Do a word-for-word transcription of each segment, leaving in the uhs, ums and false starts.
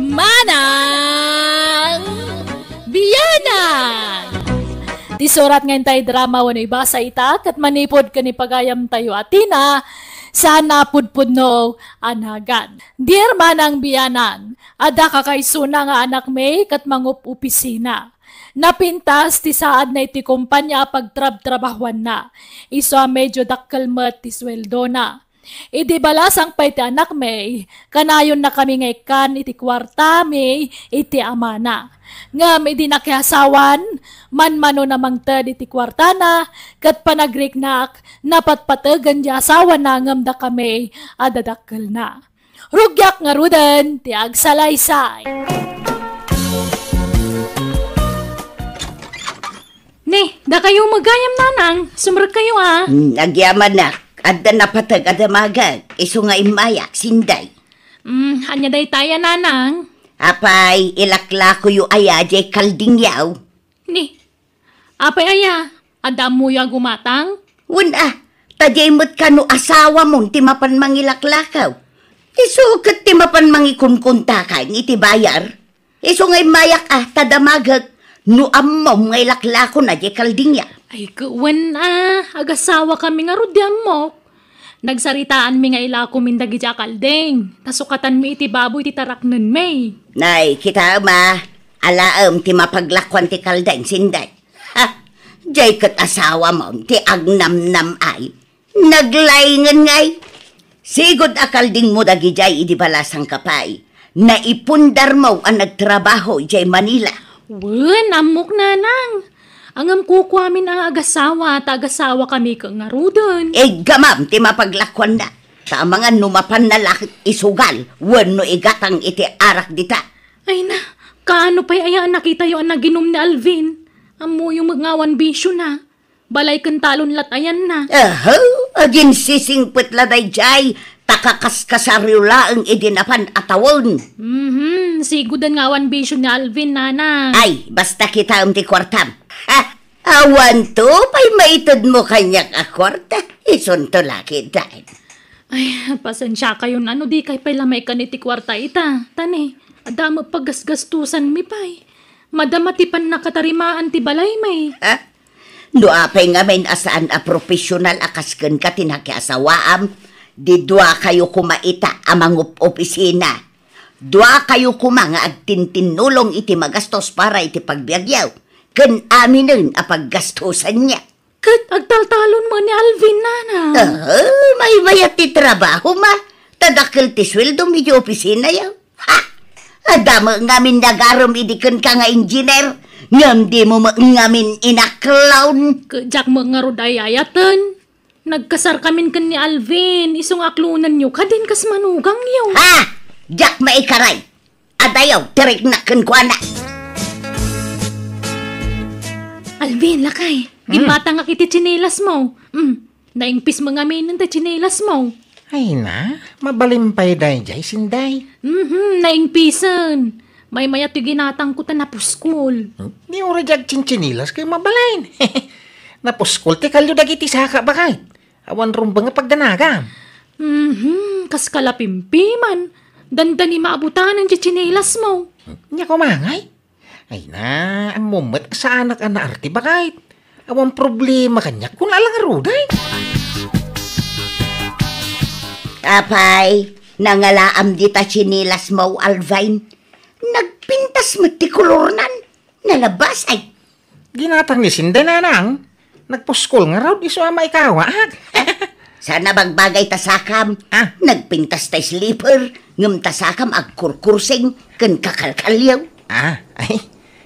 Manang Biyanan! Ti surat nga intay drama wenno ibasa ita, ket manipud ken ipagayamtayo a Tina, saan a pudpudno a nagan. Dear Manang Biyanan, adda kakaisuna nga anakmi ket mangup-opisina. Napintas ti saadna iti kompania a pagtrabtrabahuanna. Isu a medyo dakkel met ti sueldona. Idi balasang pay ti anakmi, kanayonnakami nga ikkan iti kuartami iti amana. Ngem idi nakiasawan, manmanon a mangted iti kuartana, ket panagriknak, napatpategen ti asawana ngem dakami a dadakkelna. Rugiak ngaruden ti agsalaysay. Ni, dakayo met gayam, Nanang. Sumrekkayo a. Hmm, agyamanak. Adda napateg a damagek. Isu nga immayak, Sinday. Hmm, ania dayta a, Nanang? Apay, ilaklakoyo aya diay kaldingyaw? Ni, apay aya, adda ammoyo a gumatang? Wen a, ta diay met kano asawamon ti mapan mangilaklakaw. Isu ket ti mapan mangikunkuntakay iti bayar. Isu nga immayak a, ta damagek no ammom nga ilaklakona diay kaldingyaw. Ay, ket wen a, agasawakami ngarud ti ammok. Nagsaritaanmi nga ilakomin dagiti a kalding, ta sukatanmi iti baboy ti taraknenmi. Nay, kitaem a, alaem ti mapaglakuan ti kalding, Sinday. Ha? Diay ket asawamon ti agnamnam ay. Naglaingen ngay. Sigud a kaldingmo dagidiay idi balasangka pay. Naipundarmo a nagtrabaho idiay Manila. Wen, ammok, Nanang. Ngem kukuamin a agasawa, ta agasawakami ket ngaruden. Iggamam ti mapaglakuanna. Ta amangan no mapanna la ket isugal wenno igatang iti arak dita. Ay na, kaano pay aya a nakitayo a naginum ni Alvin? Ammoyo met nga awan bisiona. Balay ken talon lat ayanna. Aha, aginsisingpet la daydiay, ta kakaskasaryo laeng idi napan a tawen. Mhm, siguden nga awan bisio ni Alvin, Nanang. Ay, basta kitaem ti kuartam. Ha, awanto pay maitedmo kaniak a kuarta, isunto la kitaen. Ay, pasensiakayon a no dikay pay la maikkan iti kuarta ita. Ta ni, adda met paggasgastosanmi pay. Madama ti pannakatarimaan ti balaymi. Ha? No apay ngamin a saan a profesional a kas kenka ti nakiasawaam, di duakayo koma ita a mangup-opisina. Duakayo koma nga agtintinnulong iti magastos para iti pagbiagyo, ken aminen a paggastosanyo. Ket agtaltalon met ni Alvin, Nanang. Ah, maymayat ti trabahom a. Ta dakkel ti sueldom iti opisinayo. Ha! Adda met ngamin nagarem idi kenka nga engineer, ngem dimo met ngamin inaklon. Ket diak met ngarud ay-ayaten. Nagkasarkamin ken ni Alvin, isu nga aklonenyo kadin kas manugangyo. Ha! Diak maikaray. Adayo, ti riknak kenkuana. Alvin, lakay, Hmm. gimmatangak iti tsinelasmo. Hmm, naingpis met ngamin ti tsinelasmo. Ay na, mabalin pay daydiay, Sinday. Mhm, naingpisen. Maymayat ti ginatangko ta napuskol. Hmm? Ni uray diak tsintsinilas ket mabalin. Napuskol ti kalio dagiti saka, baket. Awan rumbeng a pagdanagam. Mhm, kas kalapimpiman. Dandani maabutanen ti tsinelasmo. Nia ko mangay? Ay na, ammom met a saanak a naarte, baket. Awan problema kaniak, kuna la ngarud ay. Apay, nangalaam dita tsinelasmo, Alvin. Nagpintas met ti kolornan. Nalabas ay. Ginatang ni Sinday, Nanang. Nagpuskol ngarud, isu a maikawaak. Saan a bagbagay ta sakam. Ah. Nagpintas ta slipper, ngem ta sakam agkurkursing ken kakalkalyo. Ah, ay.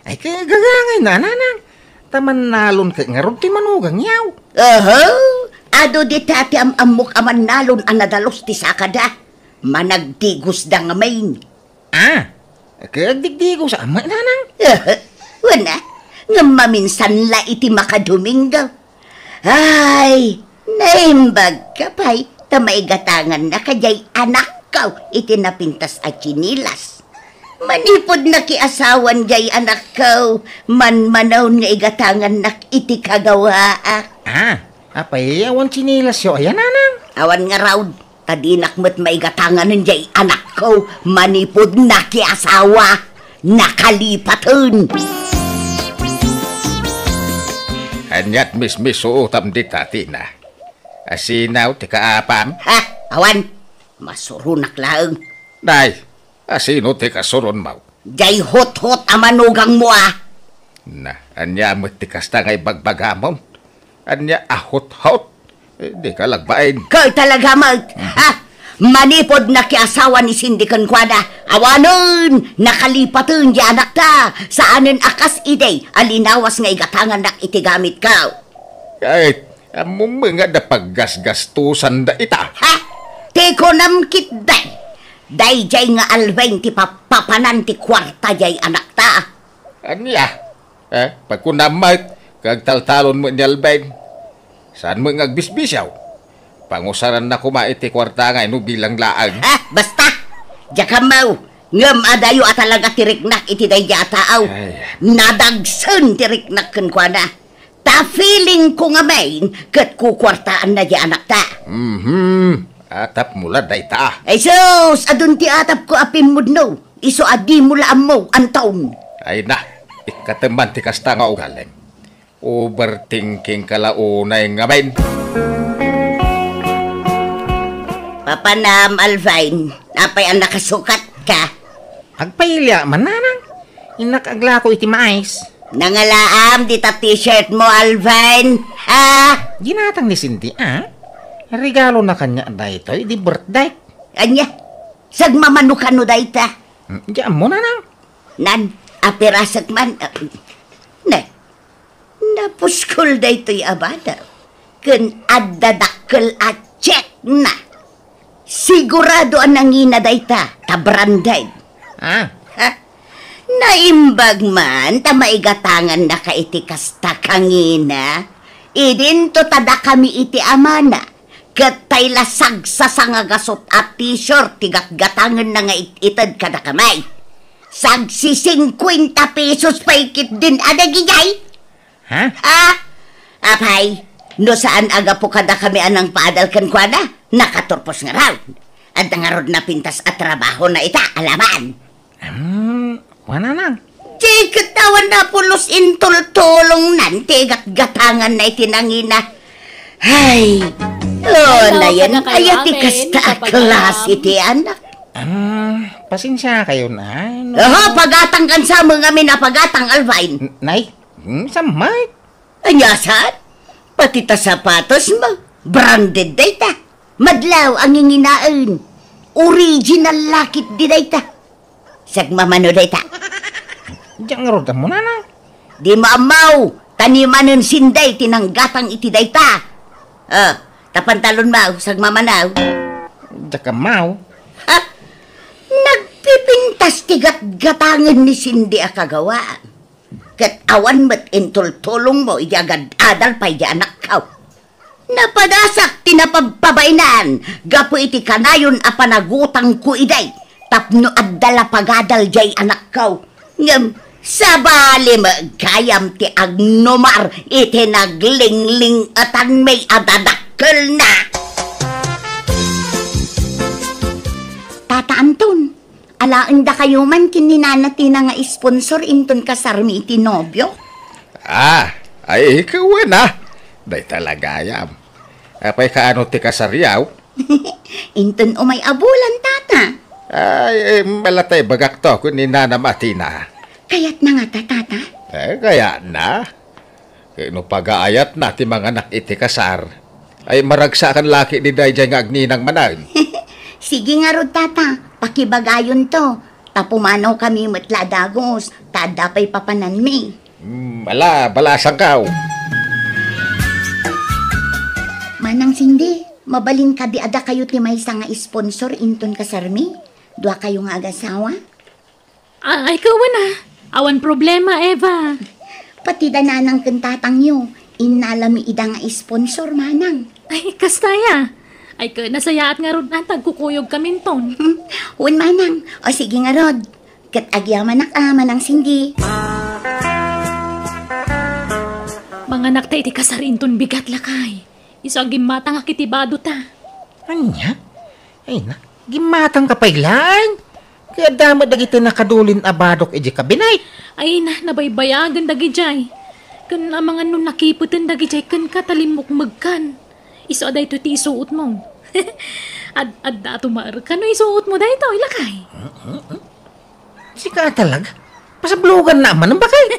Ay, kagagangay na, Nanang. Ta mannalon ket ngarud ti manugangyo. Oho, adu dita ti am-ammok a mannalon a nadalus ti sakada. Managdigosda ngamin. Ah, ket agdigdigos a met, Nanang. Wen a, ngem maminsan la iti makadomingo. Ay, naimbag ka pay, ta maigatangannaka diay anakko iti napintas a tsinelas. Manipud nakiasawan diay anakko, manmanaon nga igatangannak iti kagawaak. Ah, apay, awan tsinelasyo aya, Nanang? Awan ngarud. Adinak met maigatanganen jay anakko manipud nakiasawa, nakalipaten. Aniat mismisuotam dita, Tina? Asino ti kaapam? Ha? Awan. Masuronak laeng. Nay, asino ti kasuronmo? Jay huthot a manugangmo, a. Na, ania met ti kasta nga ibagbagamon? Ania a huthot? Eh, di ka lagbain. Kaw talaga, Mark. Mhm. Ha? Manipud nakiasawa ni Cindy kenkuana, awanen, nakalipaten jay anakta, saanen a kas idi a linawas nga igatangannak iti gamitko. Ay, ammom nga adda paggasgastusanda ita. Ha? Ti kunam ketdi, daydiay nga Alvin ti papapanan ti kuarta jay anakta. Ania? Eh, pagkunam met, agtaltalon met ni Alvin. Saan met nga agbisbisiaw? Pangusaranna koma iti kuarta nga ino bilang laeng. Ha? Basta! Diak ammo! Ngem adayo a talaga ti riknak iti daydiay a tao. Ay. Nadagsen ti riknak kenkuana. Ta feeling ko ngamin ket kukuartaanna jay anakta. Mhm. Atapmo la dayta. Ay sus, adun ti atapko a pimmudno. Isu a dimo la ammo, Anton. Ay na, ikkatem man ti kasta nga ugalim. Overthinking ka la unay ngamin. Papanam, Alvin, apay a nakasukat ka? Agpailiak man, nanang. Innak aglako iti mais. Nangalaam dita t-shirt mo, Alvin. Ha? Ginatang ni Cindy, a? Regalona kaniak daytoy idi birthday. Ania? Sagmamano kano dayta? Hmm, di ammo, nanang. Nan, apirasek man. Ah, ne, napuskol daytoy a bana. Ken adda dakkel a checkna. Sigurado a nangina dayta, ta branded. Ah. Ha? Naimbag man ta maigatangannaka iti kasta kangina. Idinto ta dakami iti amana, ket tay la sagsasangagasut a t-shirt ti gatgatangenna nga it-ited kadakami. Sagsisingkuenta pesos pay ketdin a dagijay. Ha? Ah, apay, no saan a gapu kadakami a nangpaadal kenkuana, nakaturpos ngarud. Adda ngarud napintas a trabahona ita, alaman. Hmm, kuana, nang. Di ket awan napulos intultulongnan ti gatgatanganna iti nangina. Ay, oh, hello, nayan, kadakayo, aya ti amin, kasta a napagayam. Klase ti anak. Ah, pasensiakayon, ay, no. Oho, pagatang kan sa amin a pagatang, Alvin. N-, nay, hmm, samay. Ania saan? Pati ta sapatos mo, branded dayta. Madlaw a nginginaen. Original la ketdi dayta. Sagmamano dayta. Diak ngarud ammo, nanang. Dimo ammo, ta ni manen Cindy ti nanggatang iti dayta. Ah, ta pantalon mo, sagmamano. Diak ammo. Ha? Nagpipintas ti gatgatangen ni Cindy a kagawaan. Ket awan met intultulongmo idi agad-adal pay di anakko. Napadasak ti napabpabainan gapu iti kanayon a panagutangko idi tapno adda la pagadal jay anakko. Ngem sabali met gayam ti agnumar iti naglingling-etanmi a dadakkelna. Tata Anton, alaendakayo man ken ni Nana Tina nga sponsor inton kasarmi iti nobio? Ah, ay, ikaw na. Dayta la gayam. Apay kaano ti kasaryo? Inton umay a bulan, tata. Ay, eh, malatay bagak to, kun ni Nana Matina. Kayatna ngata, tata? Eh, kayatna. Ket no pagaayatna ti manganak iti kasar, ay maragsakan la ketdi daydiay nga agninang manen. Sige ngarud, tata, pakibagayonto, ta pumanawkami met la a dagus, ta adda pay papananmi. Hmm, ala, balasangkaw. Manang Cindy, mabalin kadi a dakayo ti maysa nga sponsor inton kasarmi? Duakayo nga agasawa? Ah, ay, kawan a. Awan problema, Eva. Pati da nanang ken tatangyo, innalami ida nga sponsor, manang. Ay, kasta aya. Ay, ket nasayaat ngarud a ta agkukuyogkaminton. Hmm, wen, manang. O, sige ngarud. Ket agyamanak a, Manang Cindy. Manganakta iti kasar inton bigat, lakay. Isu a gimmatangak iti badota. Ania? Ay na, gimmatangka pay laeng. Ket adda met dagiti nakadulin a badok idiay kabinet. Ay na, nabaybayagen dagidiay. Ken amangan no nakipeten dagidiay kenka ta limmukmegkan. Isu a daytoy ti isuotmo. Ad-, adda tumaerka no isuotmo daytoy, lakay. Sika talaga? Pasablogannak manen, bakay?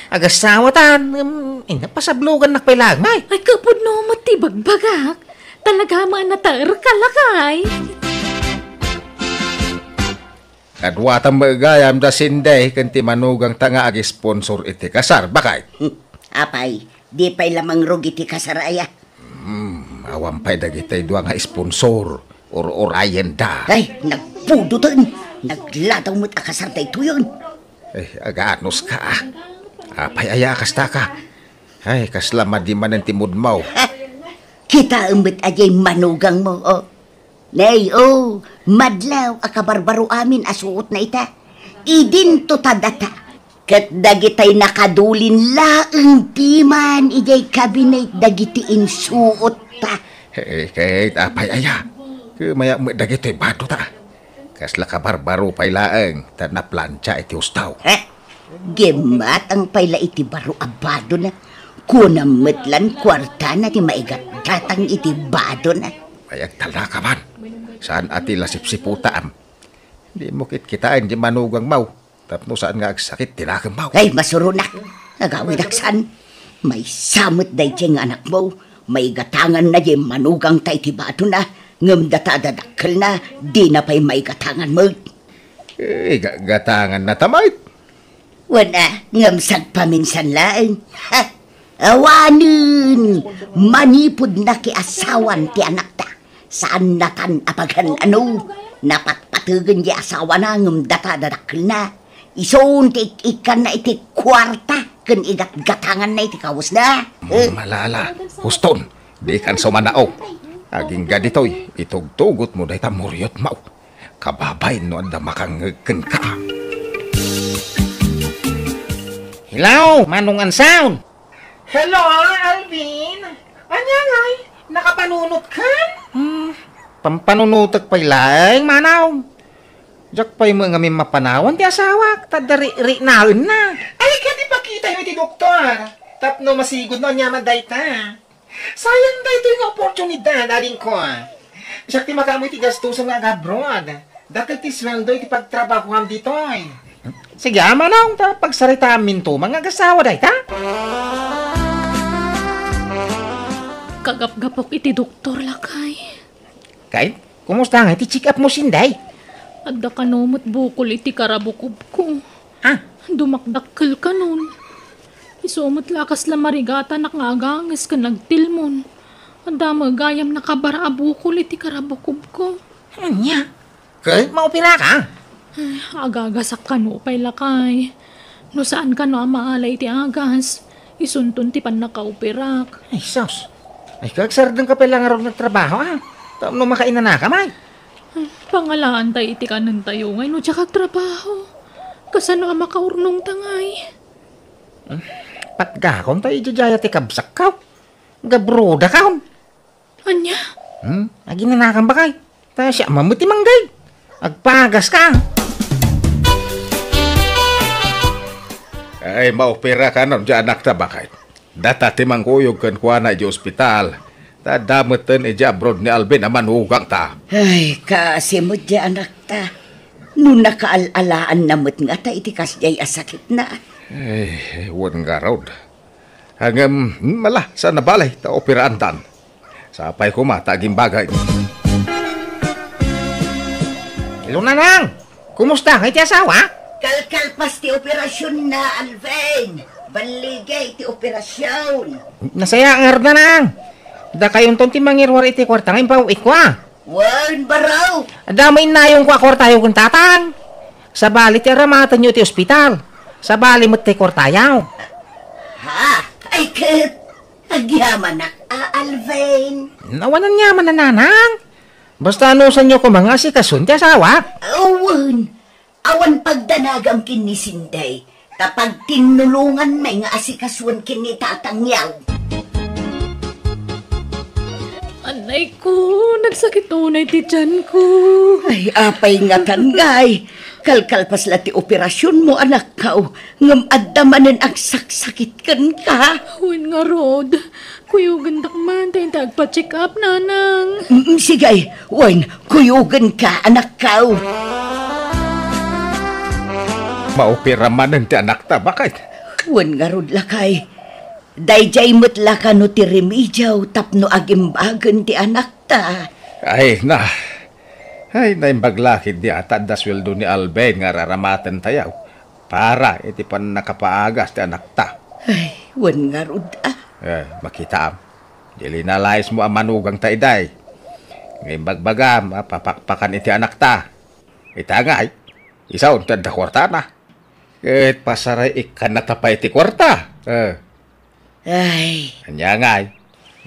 Agasawatan, em, ina, pasablogannak pay laeng, may. Ay, kapudno met ti bagbagak. Talaga man a nataerka, lakay. Kaduatan met gayam da Sinday ken ti manugangta nga agisponsor iti kasar, bakay? Apay, di pay la mangrugi ti kasar aya? Hmm, awan pay dagiti dua nga sponsor. Ur-urayenda. Ay, nagpudoten. Nagladaw met a kasar daytoyen. Ay, aganos ka, ah. Apay aya a kasta ka? Ay, kasla madi manen ti moodmo. Ha? Kitaem met a diay manugangmo, oh. Nay, oh, madlaw a kabarbaro amin a suotna ita. Idinto ta data. Ket dagitay nakadulin laeng piman idiay kabinet dagiti insuotta. Eh, ket apay aya? Kumayak met dagitoy badota. Kasla kabarbaro pay laeng ta naplancha iti husto. Eh, gimmatang pay la iti baro a badona. Kunam met lan kuartana ti maigatgatang iti badona. Ay, agtalnaka man. Saan a ti la sipsiputam? Dimo kitkitaen ti manugangmo. Tapno saan nga agsakit ti nakemmo. Ay, masuronak. Agawidak saan. Maysa met daydiay nga anakmo. Maigatanganna diay manugangta iti badona. Ngem data a dadakkelna, dina pay maigatangan met. Eh, ga-, gatanganna ta met. Wen a, ngem sagpaminsan laeng. Ha? Awanen, manipud nakiasawan ti anakta. Saannatan a pagan-ano, napatpategen ti asawana ngem data dadakkelna. Isun ti ik-ikkanna iti kuarta ken igatgatanganna iti kawesna. Eh? Malala, huston, dikan sumanaok. Agingga ditoy, itugtugotmo dayta muriotmo. Kababain no adda makangngeg kenka. Hello, Manong Ansaon! Hello, Alvin! Ania ngay? Nakapanunotkan? Hmm, pampanunotek pay laeng, Manong. Diak pay met ngamin mapanawan ti asawak, ta adda ri-, rinaenna. Ay, ket ipakitayo iti doktor. Tapno masigud no ania man dayta. Sayang daytoy nga oportunidad, adingko. Siak ti makaammo iti gastusen nga agabroad. Dakkel ti sueldo iti pagtrabahuam ditoy. Sige, Manong, ta pagsaritaamminto man nga agasawa dayta. Kagapgapok iti doktor, lakay. Kay, kumusta nga iti check-up mo, Sinday? Adda kano met bukol iti karabukobko. Ah? Dumakdakkel kanon. Isu met la kasla marigatanak nga aganges ken agtilmon. Adda met gayam nakabara a bukol iti karabukobko. Ania? Ket maoperaka? Ay, agagasak kano pay, lakay. No saan kano a maala iti agas, isunton ti pannakaoperak. Ay, sus. Ay, kagsardengka pay la ngarud nga agtrabaho, ah. Tapno makainanaka, may. Ay, pangalaanta iti kanentayo ngay no diak agtrabaho. Kasano a makaurnongta ngay? Hmm, patgakon ta idiay dayta ti kabsakko. Gabrodakon. Ania? Hmm? Aginanakan, bakay? Ta siak man met ti manggay. Agpagaska. Ay, maoperaka no diay anakta, bakay. Data ti mangkuyog kenkuana idiay ospital. Ta adda metten idiay abroad ni Alvin a manugangta. Ay, kaasi met diay anakta. No nakaal-alaanna met ngata iti kasdiay a sakitna. Ay, wen ngarud. Ngem, hmm, ala, saan a bale, ta operaantan. Sapay koma ta agimbagay. Hello, Nanang! Kumusta ngay ti asawa? Kalkalpas ti operasionna, Alvin. Balligay ti operasyon. Nasayaat ngarud, Nanang. Dakayonton ti mangiruar iti kuarta nga impaw-itko, a. Wen, baro. Adda met innayongko a kuartayo ken Tatang. Sabali ti aramatenyo iti ospital. Sabali met ti kuartayo. Ha? Ay, ket agyamanak a, Alvin. Awan aniaman a, Nanang. Basta anusanyo koma nga asikason ti asawak. Awan. Awan pagdanagam ken ni Sinday, ta pagtinnulonganmi nga asikasuen ken ni Tatangyo. Anna Ay ko, nagsakit unay ti tiyanko. Ay, apay ngatan, ngay? Kalkalpas la ti operasionmo, anakko, ngem adda manen agsaksakit kenka. Wen ngarud, kuyogendak man ta inta agpa-check up, nanang. Mm, sige, wen, kuyogenka, anakko. Maopera manen ti anakta, baket? Wen ngarud, lakay. Daydiay met la kano ti remediaw tapno agimbagen ti anakta. Ay, na. Ay, naimbag la ketdi a ta adda sueldo ni Alvin nga aramatentayo para iti pannakapaagas ti anakta. Ay, wen ngarud a. Eh, makitaam. Di linalaismo a manugangta idiay. Nga imbagbagam a papakpakan iti anakta. Ita ngay, isaon ti adda kuartana. Ket pasaray ikkannata pay ti kuarta. Eh. Ay. Ania ngay,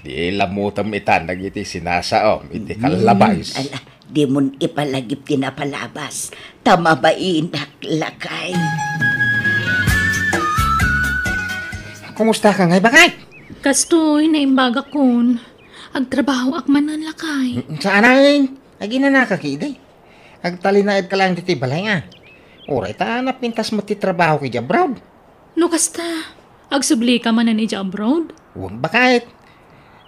di lamutem itan dagiti sinasaom iti Mm, kallabas. Ala, dimon ipalagip ti napalabas, ta mabainak, lakay. Kumusta ka ngay, baket? Kastoy, naimbagakon. Agtrabahoak manen, lakay. Mm, saan ay? Aginanaka ketdi. Agtalinaedka laeng ditoy balay nga. Uray ta napintas met ti trabaho idiay abroad. No kasta, agsublika manen idiay abroad? Wen, baket.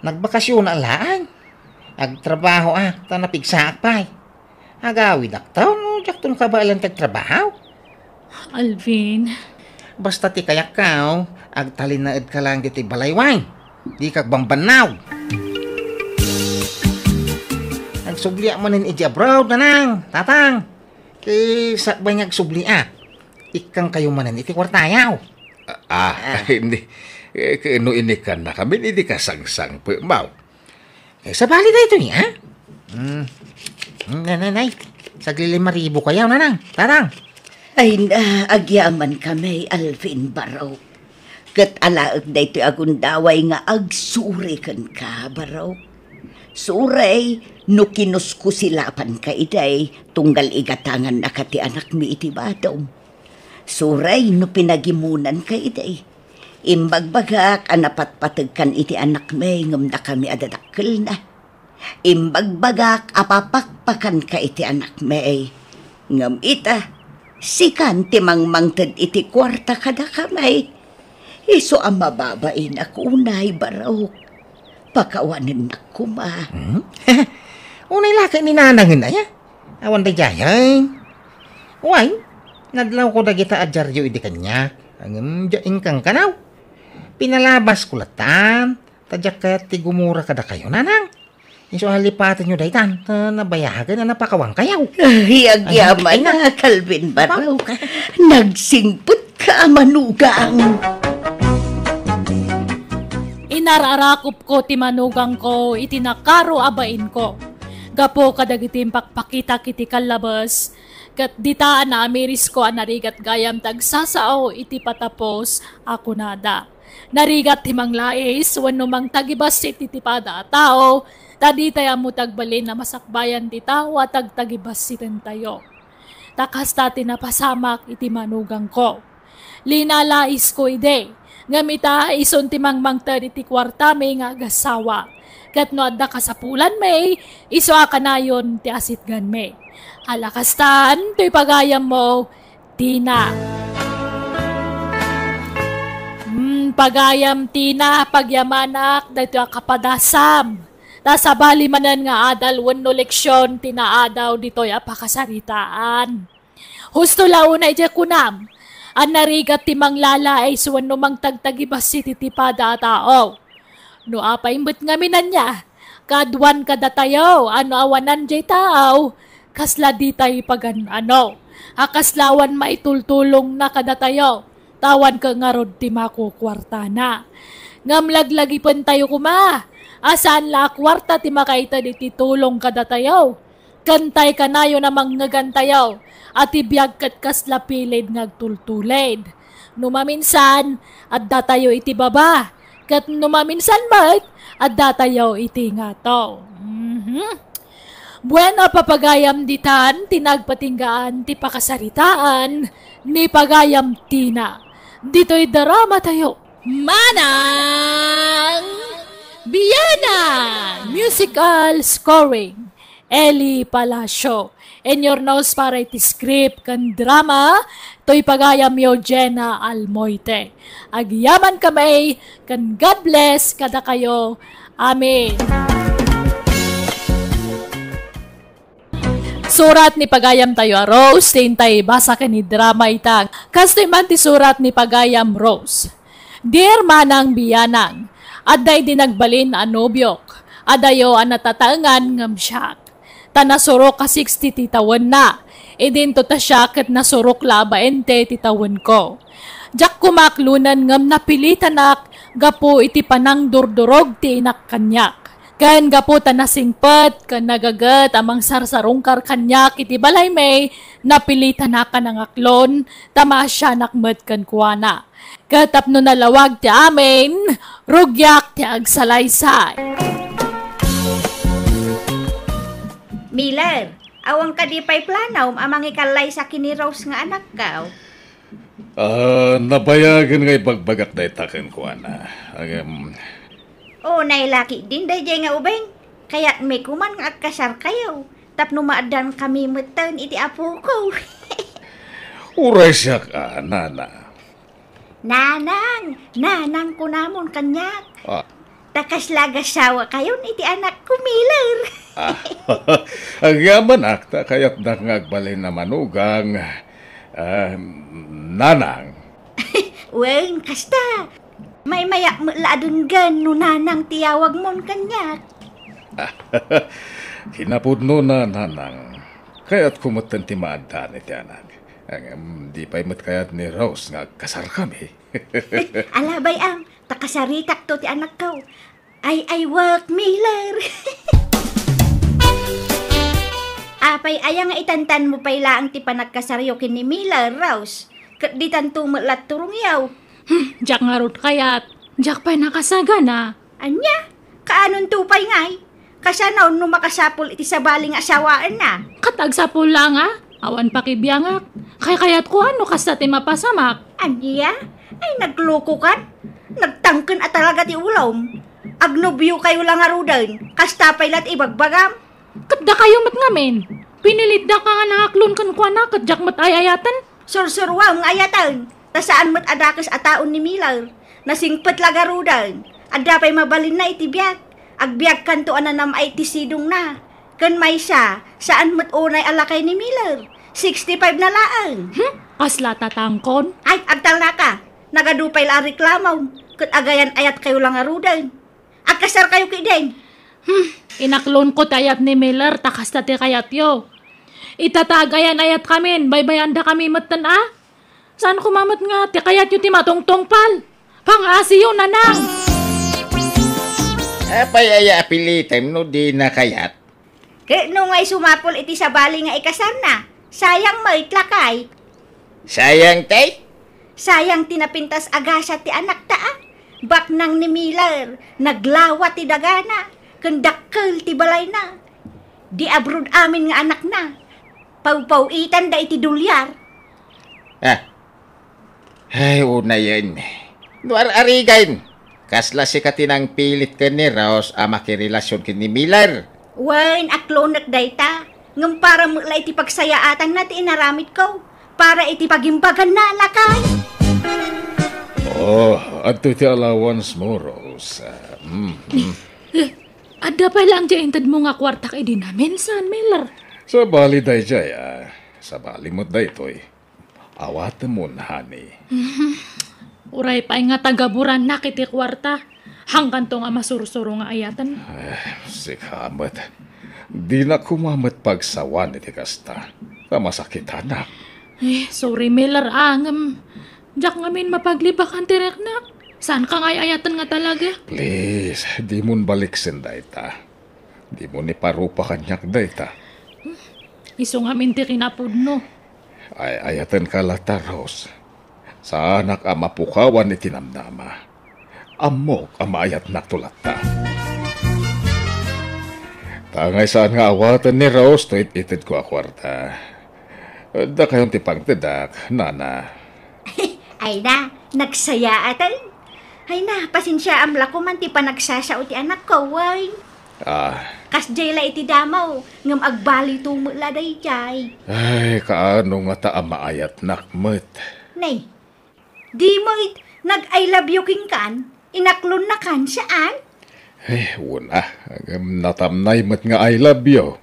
Nagbakasiona laeng. Agtrabahoak ta napigsaak pay. Agawidakto no diakton kabaelan ti agtrabaho. Alvin. Basta ti kayatko, agtalinaedka laeng ditoy balay, wen. Dika agbambannaw. Agsubliak manen idiay abroad, nanang, tatang. Ket sakbay nga agsubliak, ikkankayo manen iti kuartayo. Ah, ah, hindi. Eh, ket no inikkannakamin, idi kasangsangpetmaw. Eh, sabali daytoy, ha? Hmm. Hmm, nay, nay, nay. Saglilima ribu kayo, nanang, tatang. Ay na, agyamankami, Alvin Barok. Ket alaek daytoy a gundaway nga agsuri kenka, Barok. Suray no kinuskusilapanka idiay tunggal igatangannaka ti anakmi iti badom. Suray no pinagimunanka idiay. Imbagbagak a napatpategkan iti anakmi ngem dakami a dadakkelna. Imbagbagak a papakpakanka iti anakmi. Ngem ita, sikan ti mangmangted iti kuarta kadakami. Isu a mababainak unay, Barok. Pakawanennak koma. Hmm? Unay la ket ni nanangen aya? Awan daydiay, ay. Wen, nadlawko dagita a diario idi kaniak. Ngem diak inkankanaw. Pinalabasko lattan, ta diak kayat ti gumura kadakayo, nanang. Isu a lipatenyo daytan, ta nabayagen a napakawankayo. Ay, agyaman a, Alvin Barok. Nagsingpetka a manugang. Inar-arakopko ti manugangko iti nakaro a bainko. Gapu kadagiti impakpakitak iti kallabes, ket dita a naamirisko a narigat gayam ti agsasao iti patapos a kunada. Narigat ti manglais wenno mangtagibassit iti pada a tao, ta ditay ammo ti agbalin a masakbayan ti tao a tagtagibassitentayo. Ta kasta ti napasamak iti manugangko. Linalaisko idi, ngem ita, isun ti mangmangted iti kuartami nga agassawa. Ket no adda kasapulanmi, isu a kanayon ti asitganmi. Ala kastan, toy pagayammo, Tina. Hmm, pagayam, Tina, pagyamanak daytoy a kapadasam. Ta sabali manen nga adal wenno leksion ti naadaw ditoy a pakasaritaan. Husto la unay diay kunam a narigat ti manglalais wenno mangtagtagibassit iti pada a tao. No apay met ngamin ania, kaaduan kadatayo a no awanan diay tao, kasla ditay pagan-ano, a kasla awan maitultulongna kadatayo, ta awan ket ngarud ti makukuartana. Ngem laglagipentayo koma, a saan la a kuarta ti makaited iti tulong kadatayo. Kantay kanayon a mangngegantayo a ti biag ket kasla pilid nga agtultulid. No maminsan, addatayo iti baba, ket no maminsan met, addatayo iti ngato. Mhm. Bueno, papagayam ditan ti nagpatinggaan ti pakasaritaan ni Pagayam Tina. Ditoy drama tayo. Manang! Biana! Musical scoring, Eli Palacio. Inurnos para iti script ken drama, toy pagayamyo, Jenna Almoite. Agyamankami, ken God bless kadakayo. Amen. Surat ni pagayamtayo a Rose, ti intay basa ken ni drama ita. Kastoy man ti surat ni pagayam Rose. Dear Manang Bianang, adda idi nagbalin a nobiok, adayo a natataengan ngem siak. Ta nasurok a sixty ti tawenna. Idinto ta siak ket nasurok la a baente ti tawenko. Diak koma aklonen ngem napilitanak gapu iti panangdurdurog ti inak kaniak. Ken gapu ta nasingpet ken nagaget a mangsarsarungkar kaniak iti balaymi, napilitanak a nangaklon ta maasianak met kenkuana. Ket tapno nalawag ti amin, rugiak ti agsalaysay. Miller, awan kadi pay planom a mangikallaysa ken ni Rose nga anakko? Ah, nabayagen nga ibagbagak dayta kenkuana. Ngem, unay la ketdin daydiay nga ubing. Kayatmi koman nga agkasarkayo tapno maaddankami metten iti apoko. Uray siak a, nana. Nanang, nanang kunamon kaniak. Ah. Ta kasla agasawa kayon iti anakko, Miller. Ah, agyamanak ta kayatnak nga agbalin a manugang, ah, nanang. Wen, kasta. Maymayak met la a denggen no nanang ti yawagmon kaniak. Kinapudnona, nanang. Kayatko metten ti maaddan iti anak. Ngem, di pay met kayat ni Rose nga agkasarkami. Alabay am, ta kasaritakto ti anakko. Ay, ay, work, Miller. Apay aya nga itantanmo pay laeng ti panagkasaryo ken ni Miller, Rose? Ket ditanto met la turongyo. Hmm, diak ngarud kayat. Diak pay nakasagana. Ania? Kaanonto pay ngay? Kasano no makasapul iti sabali nga asawaenna? Ket agsapul la nga, awan pakibiangak. Kaykayatko a no kasta ti mapasamak. Ania? Ay, naglokokan? Nagtangken a talaga ti ulom. Agnobiokayo la ngaruden, kasta pay la ti ibagbagam. Ket dakayo met ngamin, pinilitdak nga nangaklon kenkuana ket diak met ay-ayaten. Sursuroam nga ayaten, ta saan met a dakes a taon ni Miller. Nasingpet la garuden. Adda pay mabalinna iti biag. Agbiagkanto a nanam-ay ti sidongna. Ken maysa, saan met unay a lakay ni Miller. Sixty-five na laeng. Hmm? Kasla tatangkon? Ay, agtalnaka. Nagadu pay la a reklamom. Ket agayan-ayatkayo la ngaruden. Agkasarkayo ketdin. Hmm, inaklonko ti ayat ni Miller, ta kasta ti kayatyo. Ita ta agayan-ayatkamin, baybayandakami metten a? Saan koma met nga ti kayatyo ti matungtungpal? Pangaasiyo, nanang! Apay aya a pilitem no dina kayat? Ket no ngay sumapul iti sabali nga ikasarna, sayang met, lakay. Sayang, tay? Sayang ti napintas a gasat ti anakta, a. Baknang ni Miller, naglawa ti dagana, ken dakkel ti balayna. Di abroad amin nga anakna. Pawpaw-itanda iti dolyar. Ah. Ay, unayen. No ar-arigan, kasla sika ti nangpilit ken ni Rose a makirelasion ken ni Miller? Wen, aklonek dayta. Ngem para met la iti pagsayaatanna ti inaramidko. Para iti pagimbaganna, lakay. Oh, adtoy ti allowance mo, Rose. Ah, mm, mm. Eh, adda pay laeng ti intedmo nga kuarta ket idi namin, saan, Miller? Sabali daydiay, a. Sabali met daytoy. Awatemon, honey. Uray pay nga tagaburannak iti kuarta, hangganto nga masursuro nga ayaten. Eh, sika met. Dinak koma met pagsawan iti kasta. Ta masakitanak. Eh, sorry, Miller, a, ngem diak ngamin mapaglibakan ti riknak. Saanka nga ay-ayaten nga talaga? Please, dimon baliksen dayta. Dimon iparupa kaniak dayta. Isu ngamin ti kinapudno. Ay-ayatenka latta, Rose. Saanak a mapukawan iti namnama. Ammok a maayatnakto latta. Tangay saan nga awaten ni Rose to it-itedko a kuarta. Dakayon ti pangtedak, nana. Ay na, nagsayaaten. Ay na, pasensiaam la koman ti panagsasao ti anakko, wen. Ah. Kasdiay la iti damo, ngem agbaliwto met la daydiay. Ay, kaano ngata a maayatnak met? Nay, di met nag-I love you kenkan? Inaklonnakan, saan? Eh, wen a, ngem natamnay met nga I love you.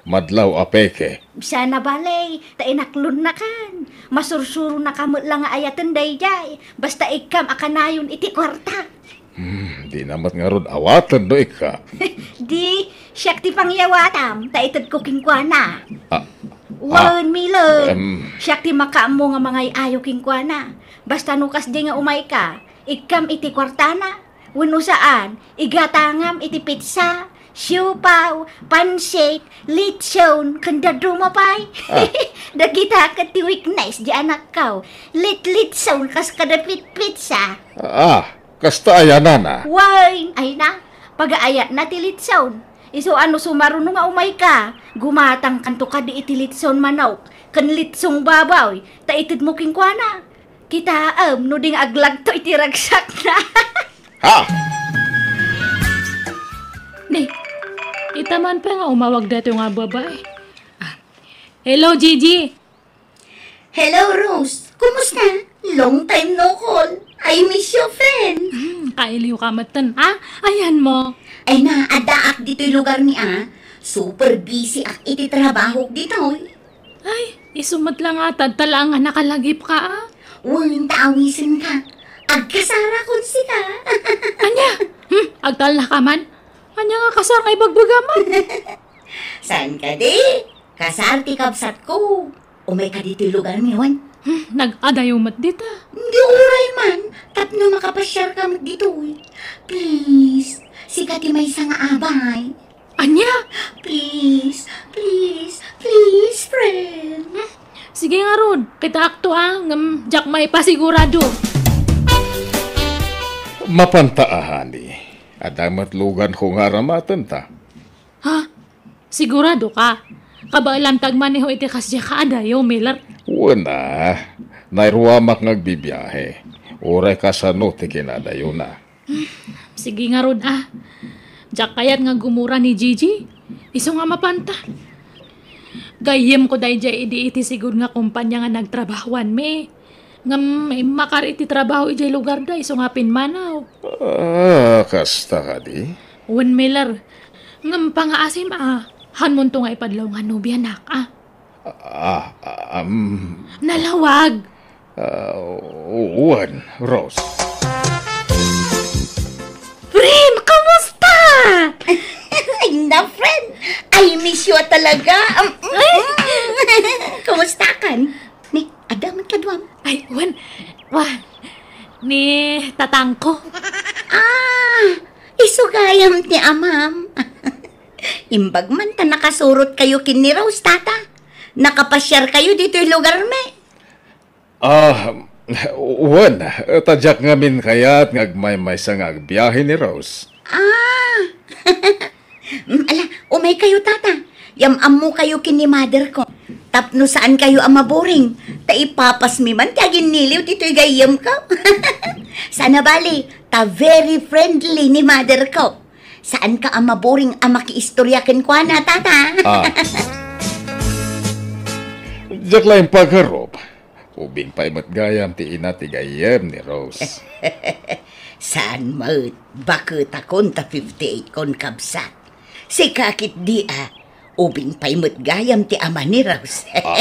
Madlaw a peke. Sana bale, ta inaklonnakan. Masursuronaka met la nga ayaten daydiay. Basta ikkam a kanayon iti kuarta. Hmm, dina met ngarud awaten no ikka. Di, siak ti pangyawatam, ta itedko kenkuana. Ah, Wen, ah, Miller, em. Siak ti makaammo nga mangay-ayo kenkuana. Basta no kasdi nga umayka, ikkam iti kuartana. Wenno saan, igatangam iti pitsa, siopaw, pansit, litson, ken dadduma pay. Ah. Dagita ket ti weakness di anakko. Litlitson kas kada pitpitsa. Ah, kasta aya nana? Wen, ay na, pagaayatna ti litson. Isu a no sumaruno nga umayka, gumatangkanto kadi iti litson manok, ken litsong baboy, ta itedmo kenkuana. Kitaem no di nga aglagto iti ragsakna. Ha? Ni, ita man pay nga umawag daytoy nga babae. Ah. Hello, Gigi. Hello, Rose. Kumusta? Long time no call. I miss you, friend. Hmm, kailiw ka metten, ha? Ayan mo. Ay na, addaak ditoy lugar mi, ah. Super busy ak iti trabahok ditoy. Ay, isu met la nga, tadta laeng nga nakalagipka, ah. Wen ta awisenka. Agkasarakon sika. Ania? Hmm, agtalnaka man? Ania nga kasar nga ibagbagam, ah? Saan kadi? Kasar ti kabsatko. Umayka ditoy lugar mi, wen? Hmm, nag-adayo met dita. Di uray man, tapno makapasiarka met ditoy. Please, sika ti maysa nga abay. Ania? Please, please, please, friend. Hmm, sige ngarud, kitaakto a, ngem diak maipasigurado. Mapanta a, honey. Adda met luganko nga aramatenta. Ha? Sigurado ka? Kabaelam ti agmaneho iti kasdiay a kaadayo, Miller? Wen a, nairuamak nga agbibiahe. Uray kasano ti kinadayona. Sige ngarud a. Diak kayat nga gumura ni Gigi. Isu nga mapanta. Gayyemko daydiay idi iti sigud nga kompania nga nagtrabahoanmi. Ngem immakar iti trabaho idiay lugarda isu nga pimmanaw. Ah, kasta kadi? Wen, Miller. Ngem pangaasim a, hanmonto nga ipadlaw nga nobianak, a. Ah, ah, um. Nalawag! Ah, wen, Rose. Friend, kumusta? Ay na, friend. I miss you talaga. Um, mm. Kumusta kan? Ni, adda man kaduam? Ay, wen. Wen. Ni tatangko. Ah, isu gayam ti amam. Imbag man ta nakasurot kayo ken ni Rose, tata. Nakapasiar kayo ditoy lugar mi. Ah, wen, ta diak ngamin kayat nga agmaymaysa nga agbiahe ni Rose. Ah! Mm, ala, umay kayo, tata. Yam-ammo kayo ken ni mother ko. Tapno saan kayo a maboring. Ta ipapasmi man ti aginniliw ditoy gayyem ko. Sana bali, ta very friendly ni mother ko. Saan ka a maboring a makiistorya kenkuana, tata. Ah. Diak laeng pagarup. Ubing pay met gayam ti ina ti gayyem ni Rose. Saan met, baketakon ta fifty-eight kon, kabsat. Sika ketdi a, ubing pay met gayam ti ama ni Rose. Ah.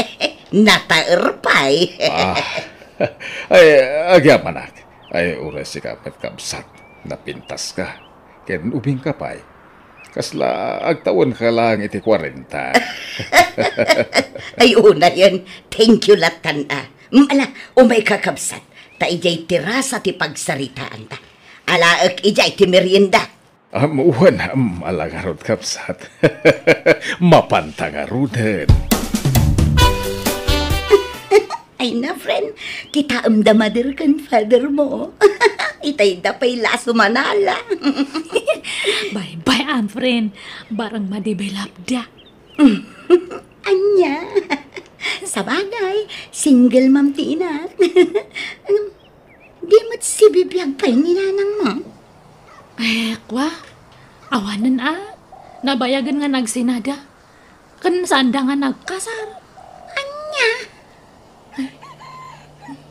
Nataer pay. Ah. Ay, agyamanak. Ay, uray sika met, kabsat. Napintaska. Ken ubingka pay. Kasla agtawenka laeng iti kuarenta. Ay, unayen, thank you lattan a. Mm, ala, umayka, kabsat. Ta idiay terasa ti pagsaritaanta. Alaek idiay ti merienda. Am, wen, am, ala ngarud, kabsat. Mapanta ngaruden. Ay na, friend. Kitaem da mother ken father mo. Itay da pay la a sumanala. Bye-bye, am, friend. Barang madevelop da. Ania? Sabagay, single mom ti ina. Em, Di met sibibiag pay ni nanangmo? Eh, kwa, awanen a. Nabayagen nga nagsinada. Ken saanda nga nagkasar. Ania?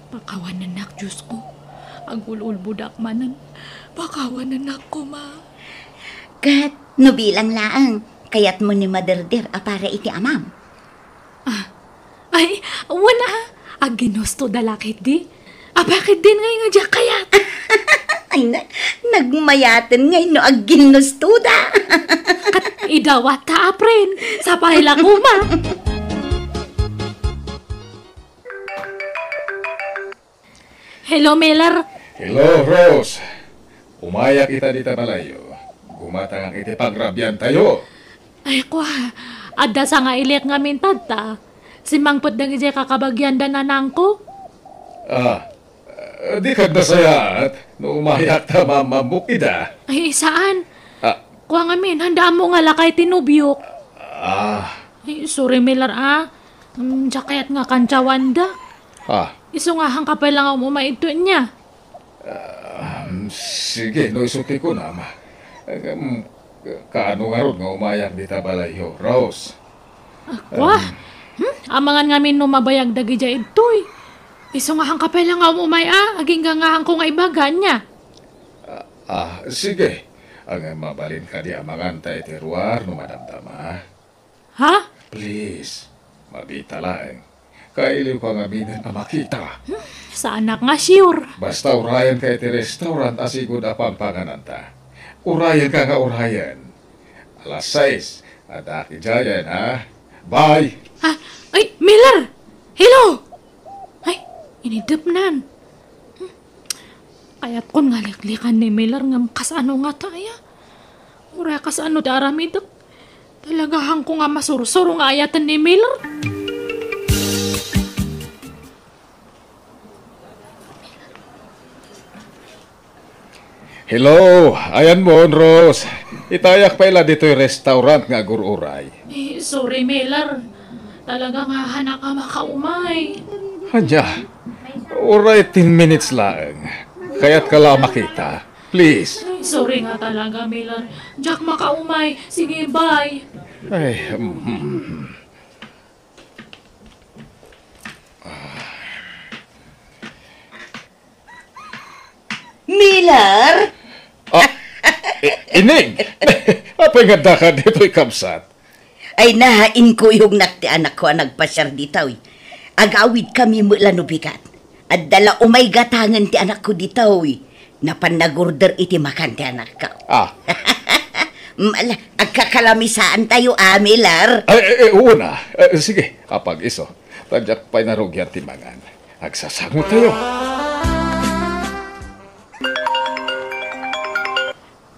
Pakawanennak, Diosko. Agul-ulbodak manen. Pakawanennak koma. Ket no bilang laeng, kayatmo ni maderder a para iti amam? Ah, ay, wen a. Agginustoda la ketdi. Apay ketdin ngay nga diak kayat? Ay, na, nagmayaten ngay no agginustoda. Ket idawat ta, apren. Sapay la koma. Hello, Miller. Hello, Rose. Umayak ita dita balayyo. Gumatangak iti pagrabiantayo. Ay, kwa, adda sangailik ngamin tatta. Simmangpet dagidiay kakabagianda nanangko. Ah, eh, di kad nasayaat no umayak ta mammammok ida. Ay, saan? Ah. Kwa ngamin, handa ammo nga lakay ti nobiok. Ah. Ay, sorry, Miller, ah. Mm, diak kayat nga kantsawandak. Ah. Isu nga haanka pay la nga umumay idto ania. Ah, sige, no isu ti kunam. Em, kaano ngarud nga umayak dita balayyo, Rose? Ah, kwa? Em. Hmm? Amangan ngamin no mabayag dagidiay idtoy. Isu nga haanka pay la nga umumay a, agingga nga haanko nga ibaga ania. Ah, ah, sige. Ang mabalin kadi amangan ta iti ruar no madamdama. Ha? Please, mabita laeng. Kailiwka ngaminen a makita. Hmm, saanak nga sure. Basta urayenka iti restaurant a sigud a pampangananta. Urayenka nga urayen. Alas sais, addaak idiayen, ha? Bye! Ha? Ay, Miller! Hello! Ay, inidepnan. Hmm. Kayatkon nga liklikan ni Miller ngem kasano ngata aya? Uray kasano ti aramidek? Talaga haanko nga masursuro nga ayaten ni Miller? Hello, ayanmon, Rose. Itayak pay la ditoy restaurant nga agur-uray. Eh, sorry, Miller. Talaga nga haanak a makaumay. Ania? Uray ten minutes laeng. Kayatka la a makita. Please. Ay, sorry nga talaga, Miller. Diak makaumay. Sige, bye. Ay, mm. Miller? Ah, i-, Ining! Apay nga addaka ditoy, kabsat? Ay na, inkuyognak ti anakko a nagpasiar ditoy. Agawidkami met la no bigat. Adda la umay gatangen ti anakko ditoy. Napan nagorder iti makan ti anakko. Ah. Mm, ala, agkakalamisaantayo, a, Miller. Ay, ay, ay, oo na. Eh, sige, apag iso. Ta diak pay narugian ti mangan. Agsasangotayo.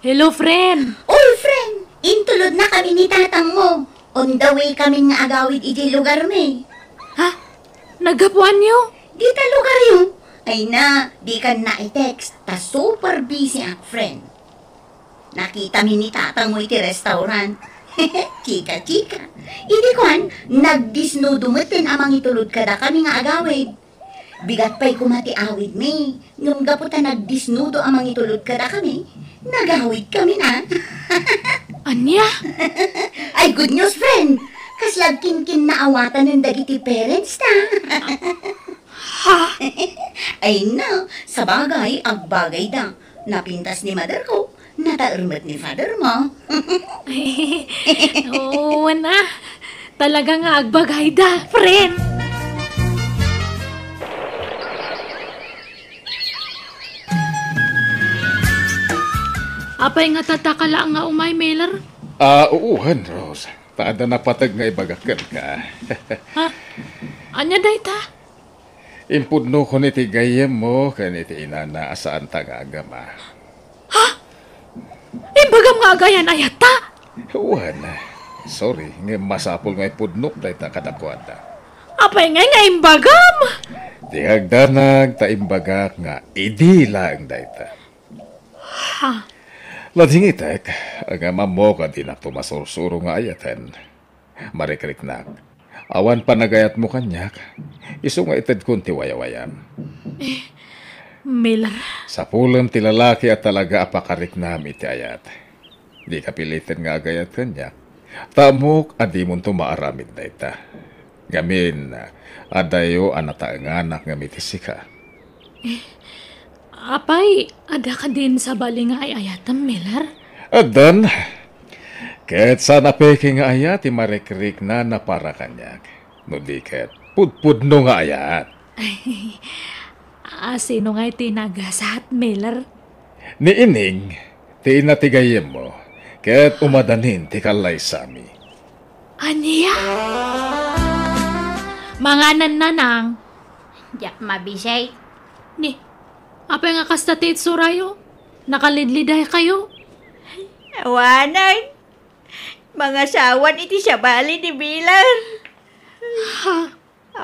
Hello, friend. Oy, friend! Intulodnakami ni tatangmo. On the way kami nga agawid idiay lugarmi. Ha? Naggapuanyo? Dita lugaryo. Ay na, dikan na-text. Ta super busy ak, friend. Nakitami ni tatangmo iti restaurant. Chika-chika. Idi kuan, nagdisnudo metten a mangitulod kadakami nga agawid. Bigat pay koma ti awidmi, ngem gapu ta nagdisnudo a mangitulod kadakami, nagawidkami na. Ania? Ay, good news, friend! Kasla agkinkinnaawatanen dagiti parents ta. Ha? Ay, no, sabagay, agbagayda. Napintas ni mother ko, nataer met ni father mo. Oo na. Talaga nga agbagayda, friend. Apay nga tataka laeng nga umay, Miller? Ah, uwan, Rose. Ta adda napateg nga ibagak kenka. Ha? Ania dayta? Impudnokon iti gayyemmo ken iti inana a saanta nga agama. Ha? Imbagam nga agayan-ayatta? Wen, sorry, ngem masapul nga ipudnok dayta kadakuada. Apay ngay nga imbagam? Di agdanag ta imbagak nga idi laeng dayta. Ha? Ladingitek, ngem ammok a dinakto masursuro nga ayaten. Marikriknak. Awan panagayatmo kaniak. Isu nga itedkon ti wayawayam. Eh, Miller. Sapulem ti lalaki a talaga a pakariknam iti ayat. Dika piliten nga agayat kaniak. Ta ammok a dimonto maaramid dayta. Ngamin, adayo a nataenganak ngem iti sika. Apay, adda kadin sabali nga ay-ayatem, Miller? Addan. Ket saan a peke nga ayat ti marikriknana para kaniak. No di ket, pudpudno nga ayat. Ay, a, sino ngay ti nagasat, Miller? Ni Ining, ti ina ti gayyemmo, ket umadanin ti kallaysami. Ania? Manganan, Nanang. Diak mabisay. Ni, apay nga kasta ti itsurayo? Nakalidliday kayo? Awanen. Mangasawan iti sabali ni Miller. Ha?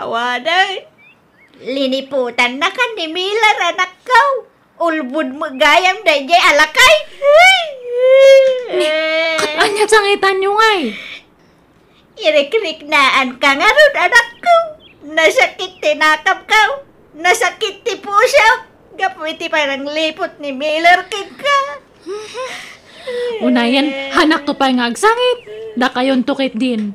Awanen. Liniputannakan ni Miller, anakko. Ulbod met gayam daydiay a lakay. Ni, ket ania ti sangitanyo ngay? Irikriknaan ka ngarud, anakko. Nasakit ti nakemko. Nasakit ti pusok. Gapu iti panangliput ni Miller kenka. Unayen, hanakto pay nga agsangit. Dakayonto ketdin.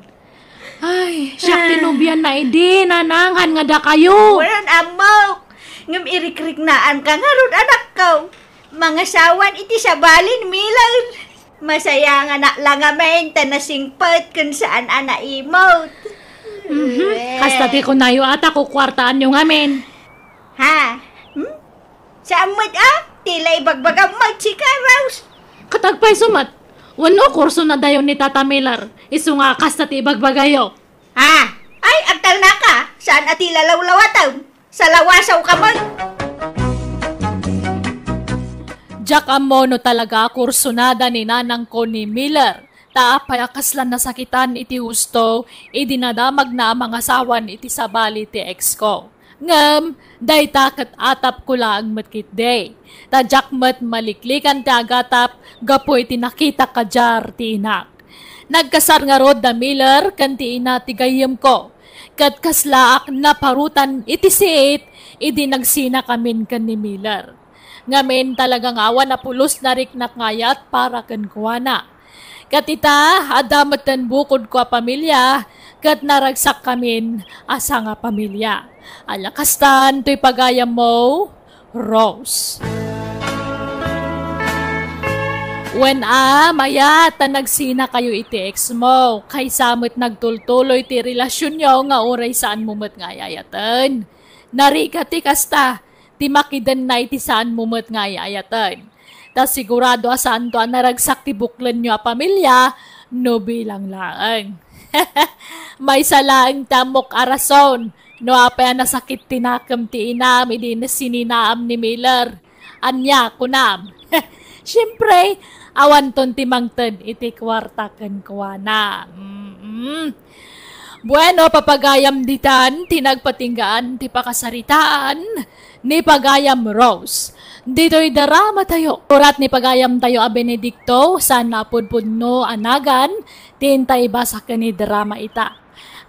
Ay, siak ti nobianna idi, Nanang, haan nga dakayo. Wen, ammok. Ngem irikriknaan ka ngarud, anakko. Mangasawan iti sabali ni Miller. Masayanganak la ngamin ta nasingpet ken saan a naimot. Mhm. Kasta ti kunayo a ta kukuartaanyo ngamin. Ha? Hmm? Saan met a? Ti la ibagbagam met sika, Rose. Ket agpayso met, wenno kursonadayo ni Tata Miller, isu nga kasta ti ibagbagayo. Ha? Ay, agtalnaka, saan a ti lalawlawatem? Salawasaw ka met. Diak ammo no talaga kursonada ni nanangko ni Miller, ta apay a kasla nasakitan iti husto idi nadamagna a mangasawan iti sabali ti ex ko. Ngem dayta ket atapko laeng met ketdi, ta diak met maliklikan ti agatap gapu iti nakitak kadiar ti inak. Nagkasar ngarud da Miller ken ti ina ti gayyemko, ket kaslaak naparutan iti siit idi nagsinakamin ken ni Miller. Ngamin, talaga nga awan a pulos nariknak nga ayat para kenkuana. Ket ita, adda metten bukodko a pamilia, ket naragsakkamin a sangapamilia. Ania kastan toy pagayammo, Rose? Wen a, mayat ta nagsinakayo iti ex mo, kaysa met nagtultuloy ti relasionyo nga uray saanmo met nga ay-ayaten. Narigat ti kasta, ti makidenna iti saanmo met nga ay-ayaten. Ta sigurado a saanto a naragsak ti buklenyo a pamilia no bilang laeng. Maysa laeng ti ammok a rason no apay a nasakit ti nakem ti inam idi nasininaam ni Miller. Ania, kunam? Siempre, awanton ti mangted iti kuarta kenkuana. Mm-mm. Bueno, papagayam ditan ti nagpatinggaan ti pakasaritaan ni Pagayam Rose. Ditoy drama tayo. Urat ni Pagayam tayo a Benedicto, saan a pudpudno a nagan, ti intay basa ken ni drama ita.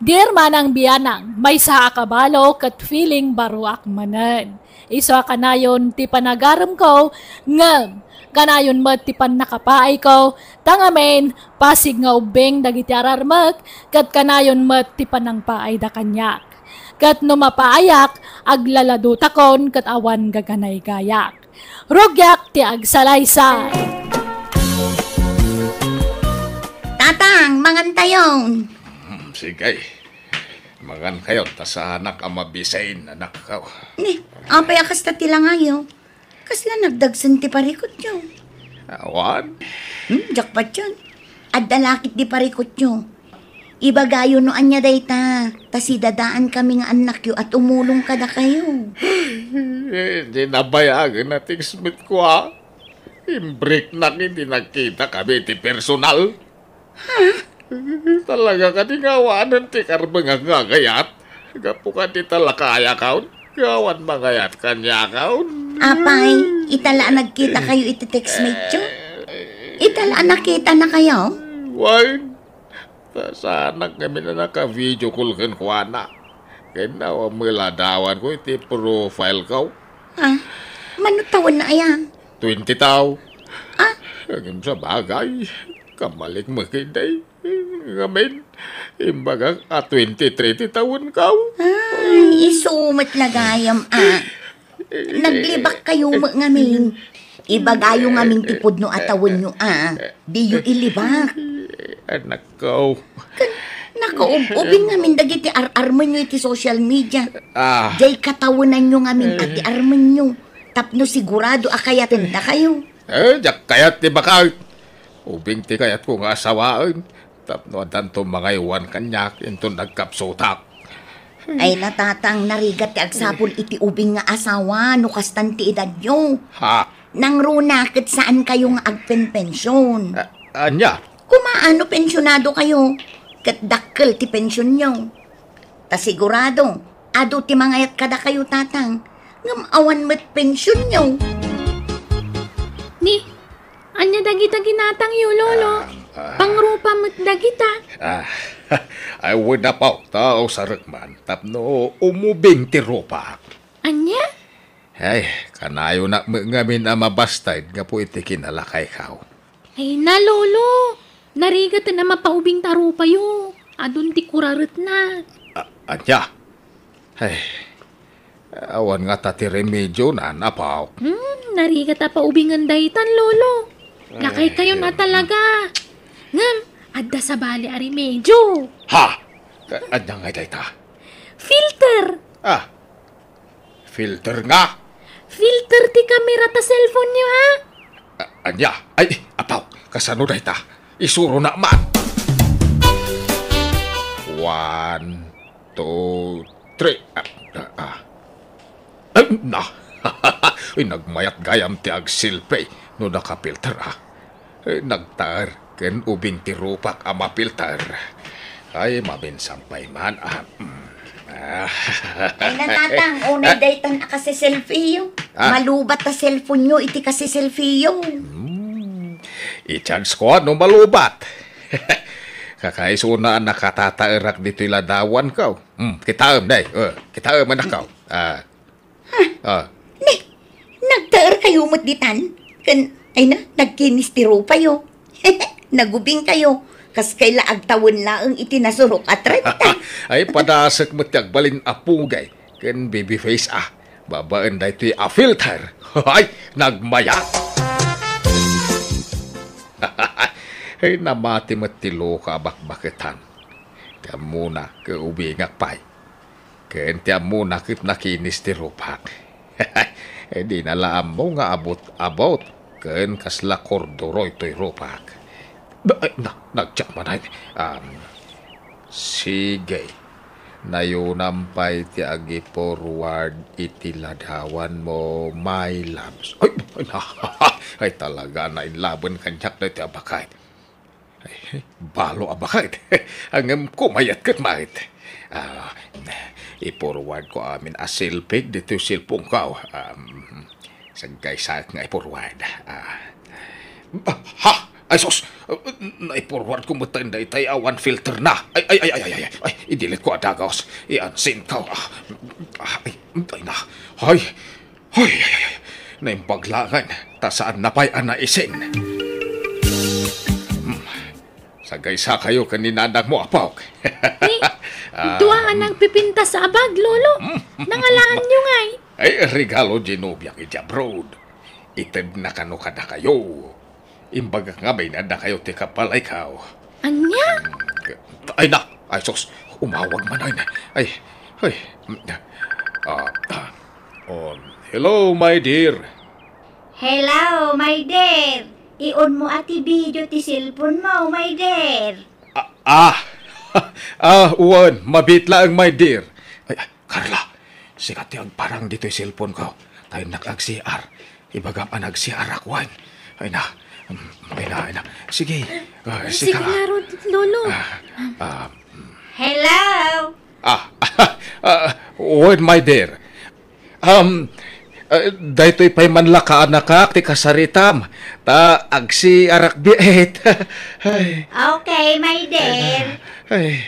Dear Manang Bianang, maysa a kabalo ket feeling baruak manen. Isu a kanayon ti panagaremko, ngem kanayon met ti pannakapaayko, ta ngamin, pasig nga ubbing dagiti ararmek, ket kanayon met ti panangpaayda kaniak. Ket no mapaayak, aglaladutakon ket awan gaganaygayak. Rugiak ti agsalaysay. Tatang, mangan tayon. Hmm, sige. Mangan kayo, ta saanak a mabisin, anakko. Ni, apay a kasta ti langayo? Kasla nagdagsen ti parikutyo? Awan. Hmm, diak patien. Adda lakit di parikutyo. Ibagayo no ania dayta, ta sidadaankami nga annakyo a tumulong kadakayo. Eh, di nabayagen a text met ko, ah. Imbreknak idi nagkitakami iti personal. Ha? Talaga kadi nga awanen ti karbengak nga agayat? Gapu kadi ta lakayakon, nga awan mangayat kaniakon. Apay, ita la a nagkitakayo iti textmate-yo? Ita la a nakitanakayo? Wen, ta saanak ngamin a naka-video call kenkuana. Ken awan met la adawanko iti profile ko. Ah, Mano tawenna aya? Twenty taw. Ah? Ngem sabagay, kamalik met ketdi. Ngamin, imbagak a twenty-three ti tawenkaw. Ay, isu met la gayam, a. Naglibakkayo met ngamin. Ibagayo ngamin ti pudno a tawenyo, a. Diyo ilibak. Anakko. Kan, nakaub-ubing ngamin dagiti ar-armenyo iti social media. Ah. Diay katawenanyo ngamin pati armenyo. Tapno sigurado a kayatendakayo. Eh, diak kayat ti baket. Ubing ti kayatko nga asawaen. Tapno addanto mangaywan kaniak inton nagkapsutak. Ay, natatang, narigat ti agsapul iti ubing nga asawa no kastan ti edadyo. Ha? Nangruna ket saankayo nga agpenpension. A-, ania? Kumaano pensionado kayo? Ket dakkel ti pensionyo. Ta sigurado, adu ti mangayat kadakayo, tatang, ngem awan met pensionyo. Ni, ania dagita ginatangyo, Lolo? Ah, ah. Pangrupa met dagita. Ah, ay, wen, apo, ta usarek man, tapno umubing ti rupak. Ania? Ay, kanayonak met ngamin a mabasted gapu iti kinalakaykaw. Ay na, Lolo! Narigaten a mapaubing ta rupayo. Adun ti kuraretna. A-, ania? Ay, awan ngata ti remedionan, apo. Hmm, narigat a paubingen daytan, Lolo. Lakaykayon a talaga. Ngem, adda sabali a remedio. Ha? Ania ngay dayta? Filter! Ah, Filter nga? Filter ti kamera ta cellphone-yo, a? A-, ania? Ay, apo, kasano dayta? Isuronak man. One, two, three. Ah, ah, ah. Ay, na. Ay, nagmayat gayam ti agselfie no nakafilter, a. Eh, nagtaer ken ubing ti rupak a mafilter. Ay, maminsan pay man, a, mm, a. Ay na, tatang, unay daytan a kasiselfie-yo. Ah. Malubat ta cellphone-yo iti kasiselfie-yo. Hmm. I-charge ko no malubat. Kakaisuna a nakatataerak ditoy ladawanko. Hmm, kitaem, day. Eh, kitaem, anakko. Ah. Ha? Ah. Ne, nagtaerkayo met ditan? Ken, ay na, nagkinis ti rupayo. Nagubingkayo. Kaskay la agtawen laeng iti nasurok a trenta. Ay, padasek met ti agbalin a pugay ken baby face, a. Babaen daytoy a filter. Ay, nagmayat. Ay, namati met ti loka a bakbaketan. Ti ammona, kaubingak pay. Ken ti ammona ket nakinis ti rupak. Eh, dina la ammo nga abot-abot ken kasla korduro toy rupak. Ay, na, nagdiak manen. Um, sige. Nayonam pay ti agi-forward iti ladawanmo, my loves. Ay, ay, na, ay, talaga, nainlaben kaniak daytoy a baket. Ay, balo a baket. Ngem kumayat ket met. Ah, i-forward ko amin a selfie ditoy cellphone ko. Um, saggaysayat nga i-forward. Ah, ah, ha! Ay, sus! Nai-forward ko met daytay awan filter na. Ay, ay, ay, ay, ay, ay, ay, i-delete ko a dagus. I-unsend ko. Ah, ah, ay, ay na. Ay, Hoy, ay, ay, ay. Naimbag laengen, ta saanna pay a naisin. Hmm. Sagaysakayo ken ni nanangmo, apok. Ni, Ah, dua a nagpipintas a bag, Lolo. Hmm. Nangalaanyo ngay? Ay, regalo ti nobiak iti abroad. Itedna kano kadakayo. Imbagak ngamin a dakayo ti kapalaykaw. Ania? Ay na! Ay, sus! Umawag manen. Ay, ay. Ah, ah. Um, hello, my dear. Hello, my dear. I-on mo a ti video ti cellphone mo, my dear. Ah, ah. Ah, wen, mabiit laeng, my dear. Ay, ay, Carla, sika ti agparang ditoy cellphone ko. Ta innak ag-C R. Ibagam a nag-C R ak wen. Ay na. Mm, ay na, ay na. Sige. Ah, Sige sika. Ngarud, Lolo. Ah, ah, Hello? Ah, ah, wen, my dear. Um, ah, daytoy pay man la kaanakak ti kasaritam. Ta ag-C R ak biit. Ay. Okay, my dear. Ay.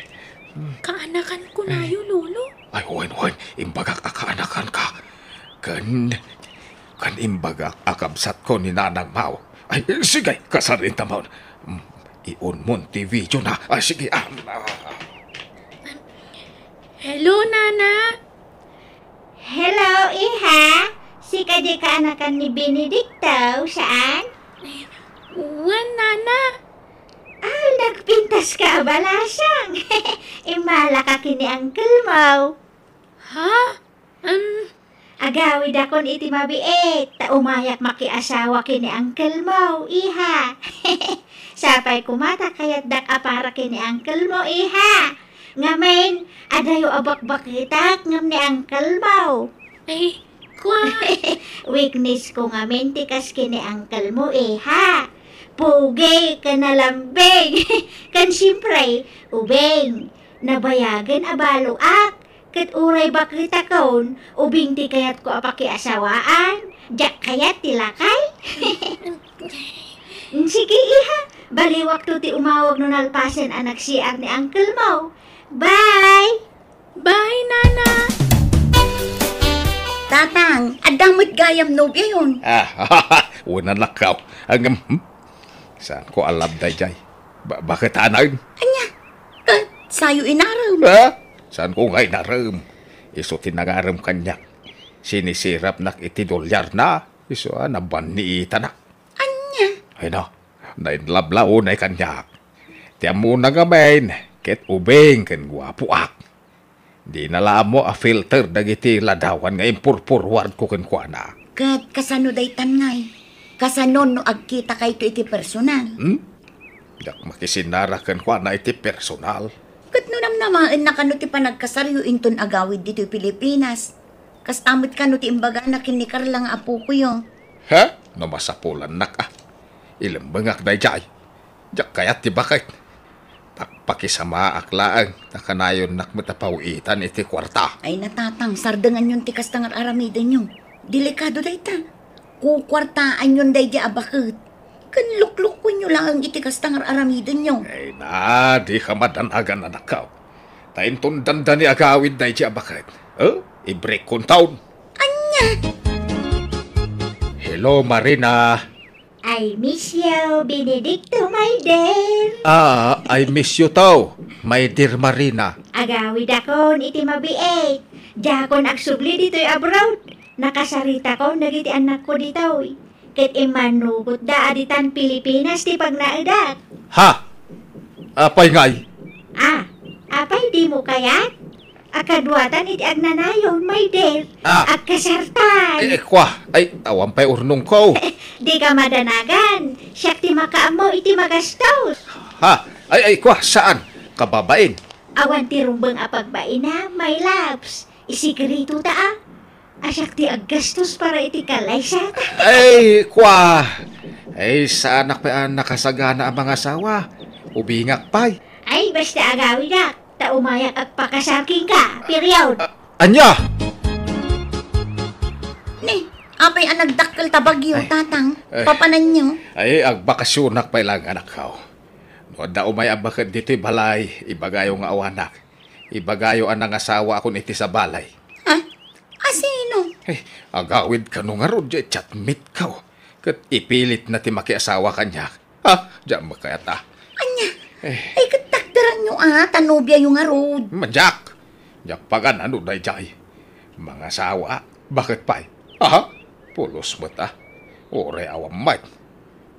Kaanakan ko nayo, Lolo. Ay, wen, wen. Imbagak a kaanakan ka. Ken, Kan imbagak a kabsatko ni Nanang Mao. Ay, sige, kasarinta man. Mm, iunmon ti video na. Ah, sige, ah, ah. Hello, Nana. Hello, iha. Sika diay kaanakan ni Benedicto, saan? Wen, Nana. Ah, nagpintaska a balasang. Immalaka ken ni uncle mo. Ha? Em, agawidakon iti mabiit, ta umayak makiasawa ken ni uncle mo, iha. Sapay koma ta kayatdak a para ken ni uncle mo, iha. Ngamin, adayo a bakbaketak ngem ni uncle mo. Ay, kua. Weakness ko ngamin ti kas ken ni uncle mo, iha. Pogi ken nalambing. Ken siempre, ubing. Nabayagen a baloak. Ket uray baketakon, ubing ti kayatko a pakiasawaan, diak kayat ti lakay. Sige, iha, baliwakto ti umawag no nalpasen a nag-C R ni uncle mo. Bye! Bye, Nana! Tatang, adda met gayam nobiayon. Ah, wen, anakko. Ngem, hmm? Saanko a love daydiay. Ba-, baket anaen? Ania? Ket sayo inarem? Ha? Saanko nga inarem? Isu ti nangarem kaniak. Sinisirapnak iti dolyarna. Isu a nabanniitanak. Ania? Ay na, nainlove la unay kaniak. Ti ammona ngamin, ket ubing ken guapoak. Dina la ammo a filter dagiti ladawan nga impurpurwardko kenkuana. Ket kasano daytan ngay? Kasano no agkitakayto iti personal? Hmm? Diak makisinara kenkuana iti personal. Ket no namnamaenna kano ti panagkasaryo inton agawid ditoy Pilipinas, kasta met kano ti imbagana ken ni Carla nga apokoyo? Ha? No masapulannak a. Ilembengak daydiay. Diak kayat ti baket. Pakpakisamaak laeng ta kanayonnak met a pawiitan iti kuarta. Ay, natatang, sardenganyon ti kasta nga ar-aramidenyo. Delikado dayta. Kukuartaanyon daydiay a baket. Ken luklukuenyo laeng iti kasta nga ar-aramidenyo. Ay na, dika madanagan, anakko. Ta inton dandani agawid daydiay a baket. Eh? I-break konton. Ania? Hello, Marina. I miss you, Benedicto, my dear. Ah, I miss you too, my dear Marina. Agawidakon iti mabiit. Diakon agsubli ditoy abroad. Nakasaritakon dagiti annakko ditoy. Ket immannogotda a ditan Pilipinas ti pagnaedak. Ha? Apay ngay? Ah, apay dimo kayat? Akaduatan iti agnanayon, my dear. Ah. Agkasartan. Ay, ay, kwa. Ay, awan pay urnongko. Dika madanagan. Siak ti makaammo iti magastos. Ha? Ay, ay, kwa. Saan? Kababain. Awan ti rumbeng a pagbainam, my loves. Isikreto ta, ah. A siak ti aggastos para iti kalaysata. Ay, kwa. Ay, saanak pay a nakasagana a mangasawa. Ubingak pay. Ay, basta agawidak. Ta umayak agpakasar kenka, period. A-, ania? Ni, apay a nagdakkel ta bagyo, Ay. Tatang? Ay. Papananyo? Ay, agbakasionak pay lang, anakko. No adda umay a baket ditoy balay, ibagayo nga awanak. Ibagayo a nangasawaakon iti sa balay. Ha? A sino? Eh, agawid kano ngarud, diay chatmate ko. Ket ipilitna ti makiasawa kaniak. Ha? Diak makayat a. Ania? Eh. Ay, ket takderanyo a, ta nobiayo ngarud. Madiak. Diak pagan-ano daydiay. Mangasawa. Baket pay? Aha? Pulos met a. Uray awan met.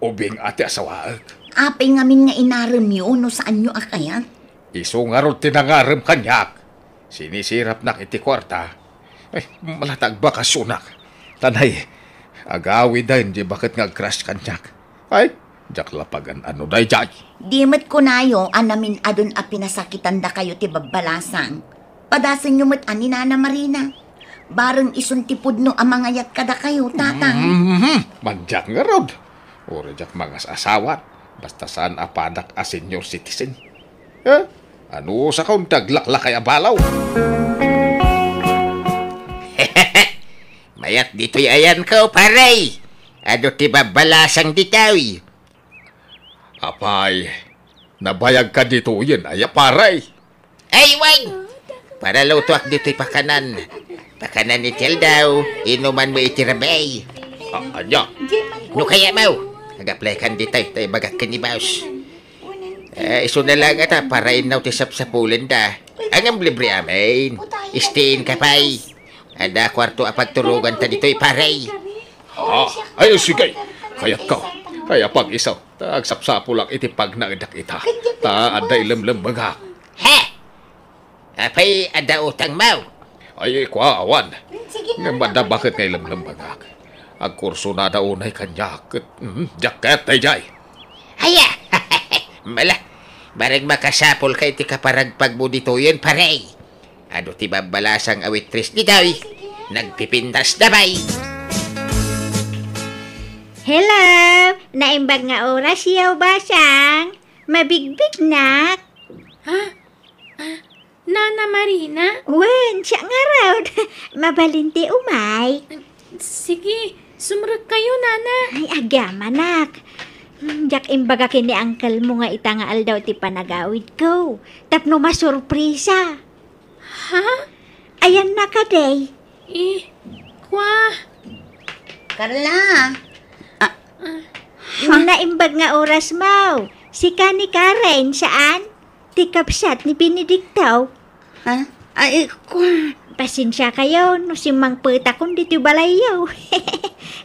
Ubing a ti asawaek. Apay ngamin nga inaremyo no saanyo a kayat? Isu ngarud ti nangarem kaniak. Sinisirapnak iti kuarta. Ay, malata agbakasionak. Tanay, agawiden diay baket nga agcrush kaniak. Ay, diak la pagan-ano daydiay. Di met kunayo a namin-adon a pinasakitandakayo ti babbalasang. Padasenyo met a ni Nana Marina. Bareng isun ti pudno a mangayat kadakayo, Tatang. Mhm. Madiak ngarud. Uray diak mangas-asawa, basta saan a padak a senior citizen. Eh? Anusakon ti aglaklakay a balaw? Mayat ditoy ayanko, pare. Adu ti babbalasang ditoy? Apay, nabayagka ditoyen aya, pare? Ay, wen! Para lutoak ditoy pakanan. Pakanan iti aldaw, inumanmo iti rabii. Ania? No kayatmo, ag-apply kan ditoy, ta ibagak ken ni boss. Eh, isu na lang ta para innaw ti sapsapulenda. Ngem libre amin. Stay-in ka pay. Adda kuarto a pagturoganta ditoy, pare. Ah, ay, sige. Kayatko. Kayatko, isu. Ta agsapsapulak iti pagnaedak ita. Ta adda ilemlemmengak. He! Apay adda utangmo? Ay, kua, awan. Ngem adda baket nga ilemlemmengak. Agkursunada unay kaniak ket, mm, diak ket daydiay. Aya! Mala, bareng makasapulka iti kaparagpagmo ditoyen, pare. Adu ti babbalasang a waitress ditoy. Nagpipintas da pay. Hello! Naimbag nga orasyo, basang. Mabigbignak. Ha? Ah, Nana Marina? Wen, siak ngarud. Mabalin ti umay. Sige, sumrekkayo, Nana. Ay, agyamanak. Hmm, diak imbaga ken ni uncle mo nga ita nga aldaw ti panagawidko. Tapno masurpresa. Ha? Ayanna kadi. Eh, kua. Carla. Ah, naimbag nga orasmo. Sika ni Karen, saan? Ti kabsat ni Benedicto. Ha? Ay, kua. Pasensiakayo no simmangpetakon ditoy balayyo.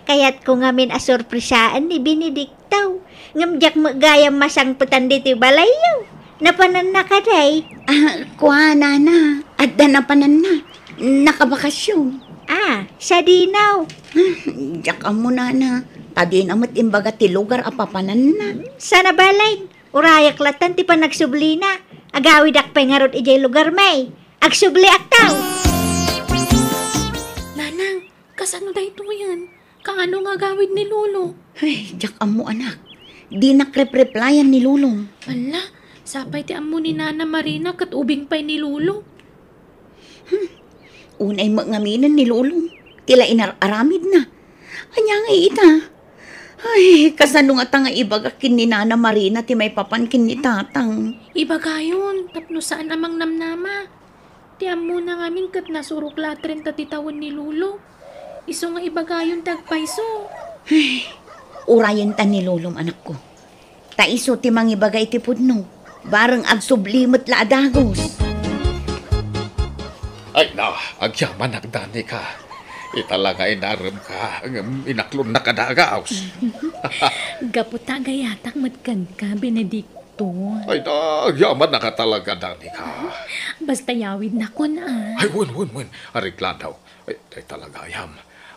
Kayatko ngamin a surpresaen ni Benedicto. Ngem diak met gayam masangpetan ditoy balayyo. Napananna kadi? Ah, kua, Nana. Adda napananna. Nakabakasyon. Ah, sadino? Ah, diak ammo, Nana. Ta dina met imbaga ti lugar a papananna. Saan a balet? Urayak lattan ti panagsublina. Agawidak pay ngarud idiay lugarmi. Agsubliakto. Nanang, kasano daytoyen? Kaano nga agawid ni Lolo? Ay, diak ammo, anak. Dinak repreplayan ni Lolo. Ala, sapay ti ammo ni Nana Marina ket ubing pay ni Lolo. Hmm. Unay met ngaminen ni Lolo. Ti la inar-aramidna. Ania ngay ita? Ay, kasano ngata nga ibagak ken ni Nana Marina ti maipapan ken ni Tatang? Ibagayon, tapno saan a mangnamnama. Ti ammona ngamin ket nasurok latta ti tawen ni Lolo. Isu nga ibagayon ti agpayso. Ay, urayenta ni Lolom, anakko. Ta isu ti mangibaga iti pudno. Bareng agsubli met la a dagus. Ay, na, agyamanak, Danica. Ita la nga inaremka, ngem inaklonnak a dagus. Gapu ta agayatak met kenka, Benedicto. Ay, na, agyamanak a talaga, Danica. Basta yawidnakon, a. Ay, wen, wen, wen. Areglado. Ay, dayta la gayam.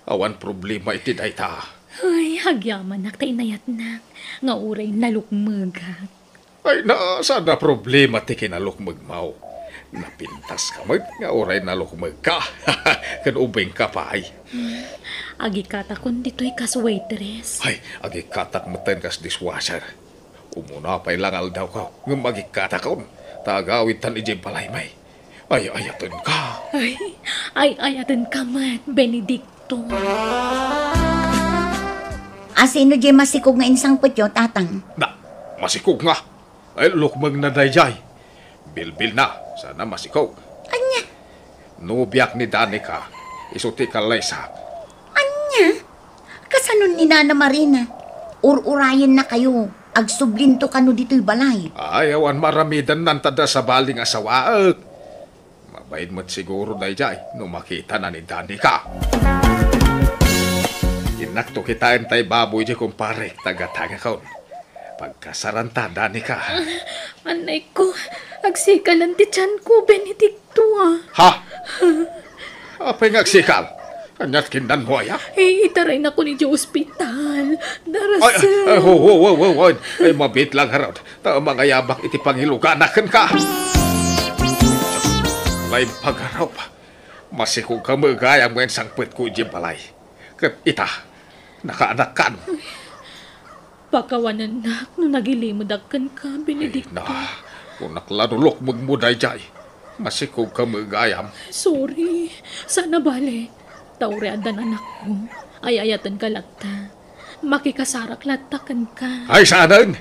Awan problema iti dayta. Ay, agyamanak ta inayatnak nga uray nalukmegak. Ay, na, saan a problema ti kinalukmegmo. Napintaska met nga uray nalukmegka. Ken ubingka pay. Hmm, agikkatakon ditoy kas waitress. Ay, agikkatak metten kas dishwasher. Umuna pay la nga aldawko, ngem agikkatakon, ta agawidtan idiay balaymi. Ay-ayatenka. Ay, ay-ayatenka met, Benedicto. A, sino diay masikog nga insangpetyo, Tatang? Na, masikog nga. Ay, lukmegna daydiay. Bilbilna, saan a masikog. Ania? Nobiak ni Danica, isu ti kallaysak. Ania? Kasano ni Nana Marina? Ur-urayennakayo. Agsublinto kano ditoy balay. Ay, awan maaramidennan ta adda sabali nga asawaek. Mabain met siguro daydiay no makitana ni Danica. Innakto kitaen tay baboy di kumparek, taga-tangakon. Pagkasaranta, Danica. Anayko, agsikalen ti tianko, Benedicto, a. Ha? Apay nga agsikal? Aniat kinnanmo aya? Eh, itaraynakon idiay ospital. Ay, ay, ay, ho, ho, ho, ho, ho. Ay, mabiit lang ngarud. Ta mangayabak iti pangiluganak kenka. Laimpag a rup. Masikogka met gayam nga insangpetko idiay balay. Ket ita, nakaanakkan. Pakawanennak no nagilimedak kenka, Benedicto. Ay, na, kunak la no lukmegmo daydiay. Masikogka met gayam. Sorry. Saan a bale. Ta uray addan anakko. Ay-ayatenka latta. Makikasarak latta kenka. Ay, saanen!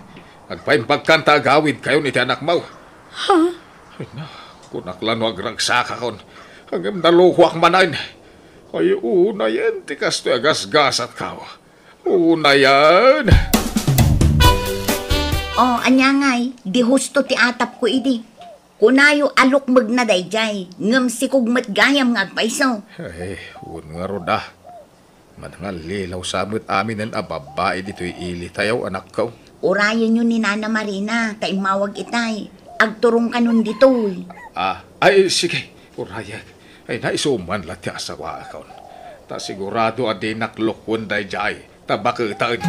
Agpaimbagkan ta agawidkayon iti anakmo. Ha? Ay, na, kunak la no agragsakakon. Ngem nalukoak manen. Ay, unayen ti kastoy a gasgasatko. Unayen. O, ania ngay, di husto ti atapko idi. Kunayo a lukmegna daydiay, ngem sikog met gayam nga agpayso. Ay, wen ngarud a. Manangallilaw sa met aminen a babbai ditoy ilitayo, anakko. Urayenyo ni Nana Marina ta immawag itay. Agturong kanon ditoy. Ah, ay, sige, urayek. Ay, naisuman la ti asawaakon. Ta sigurado a dinak lukwen daydiay. Ta baketen.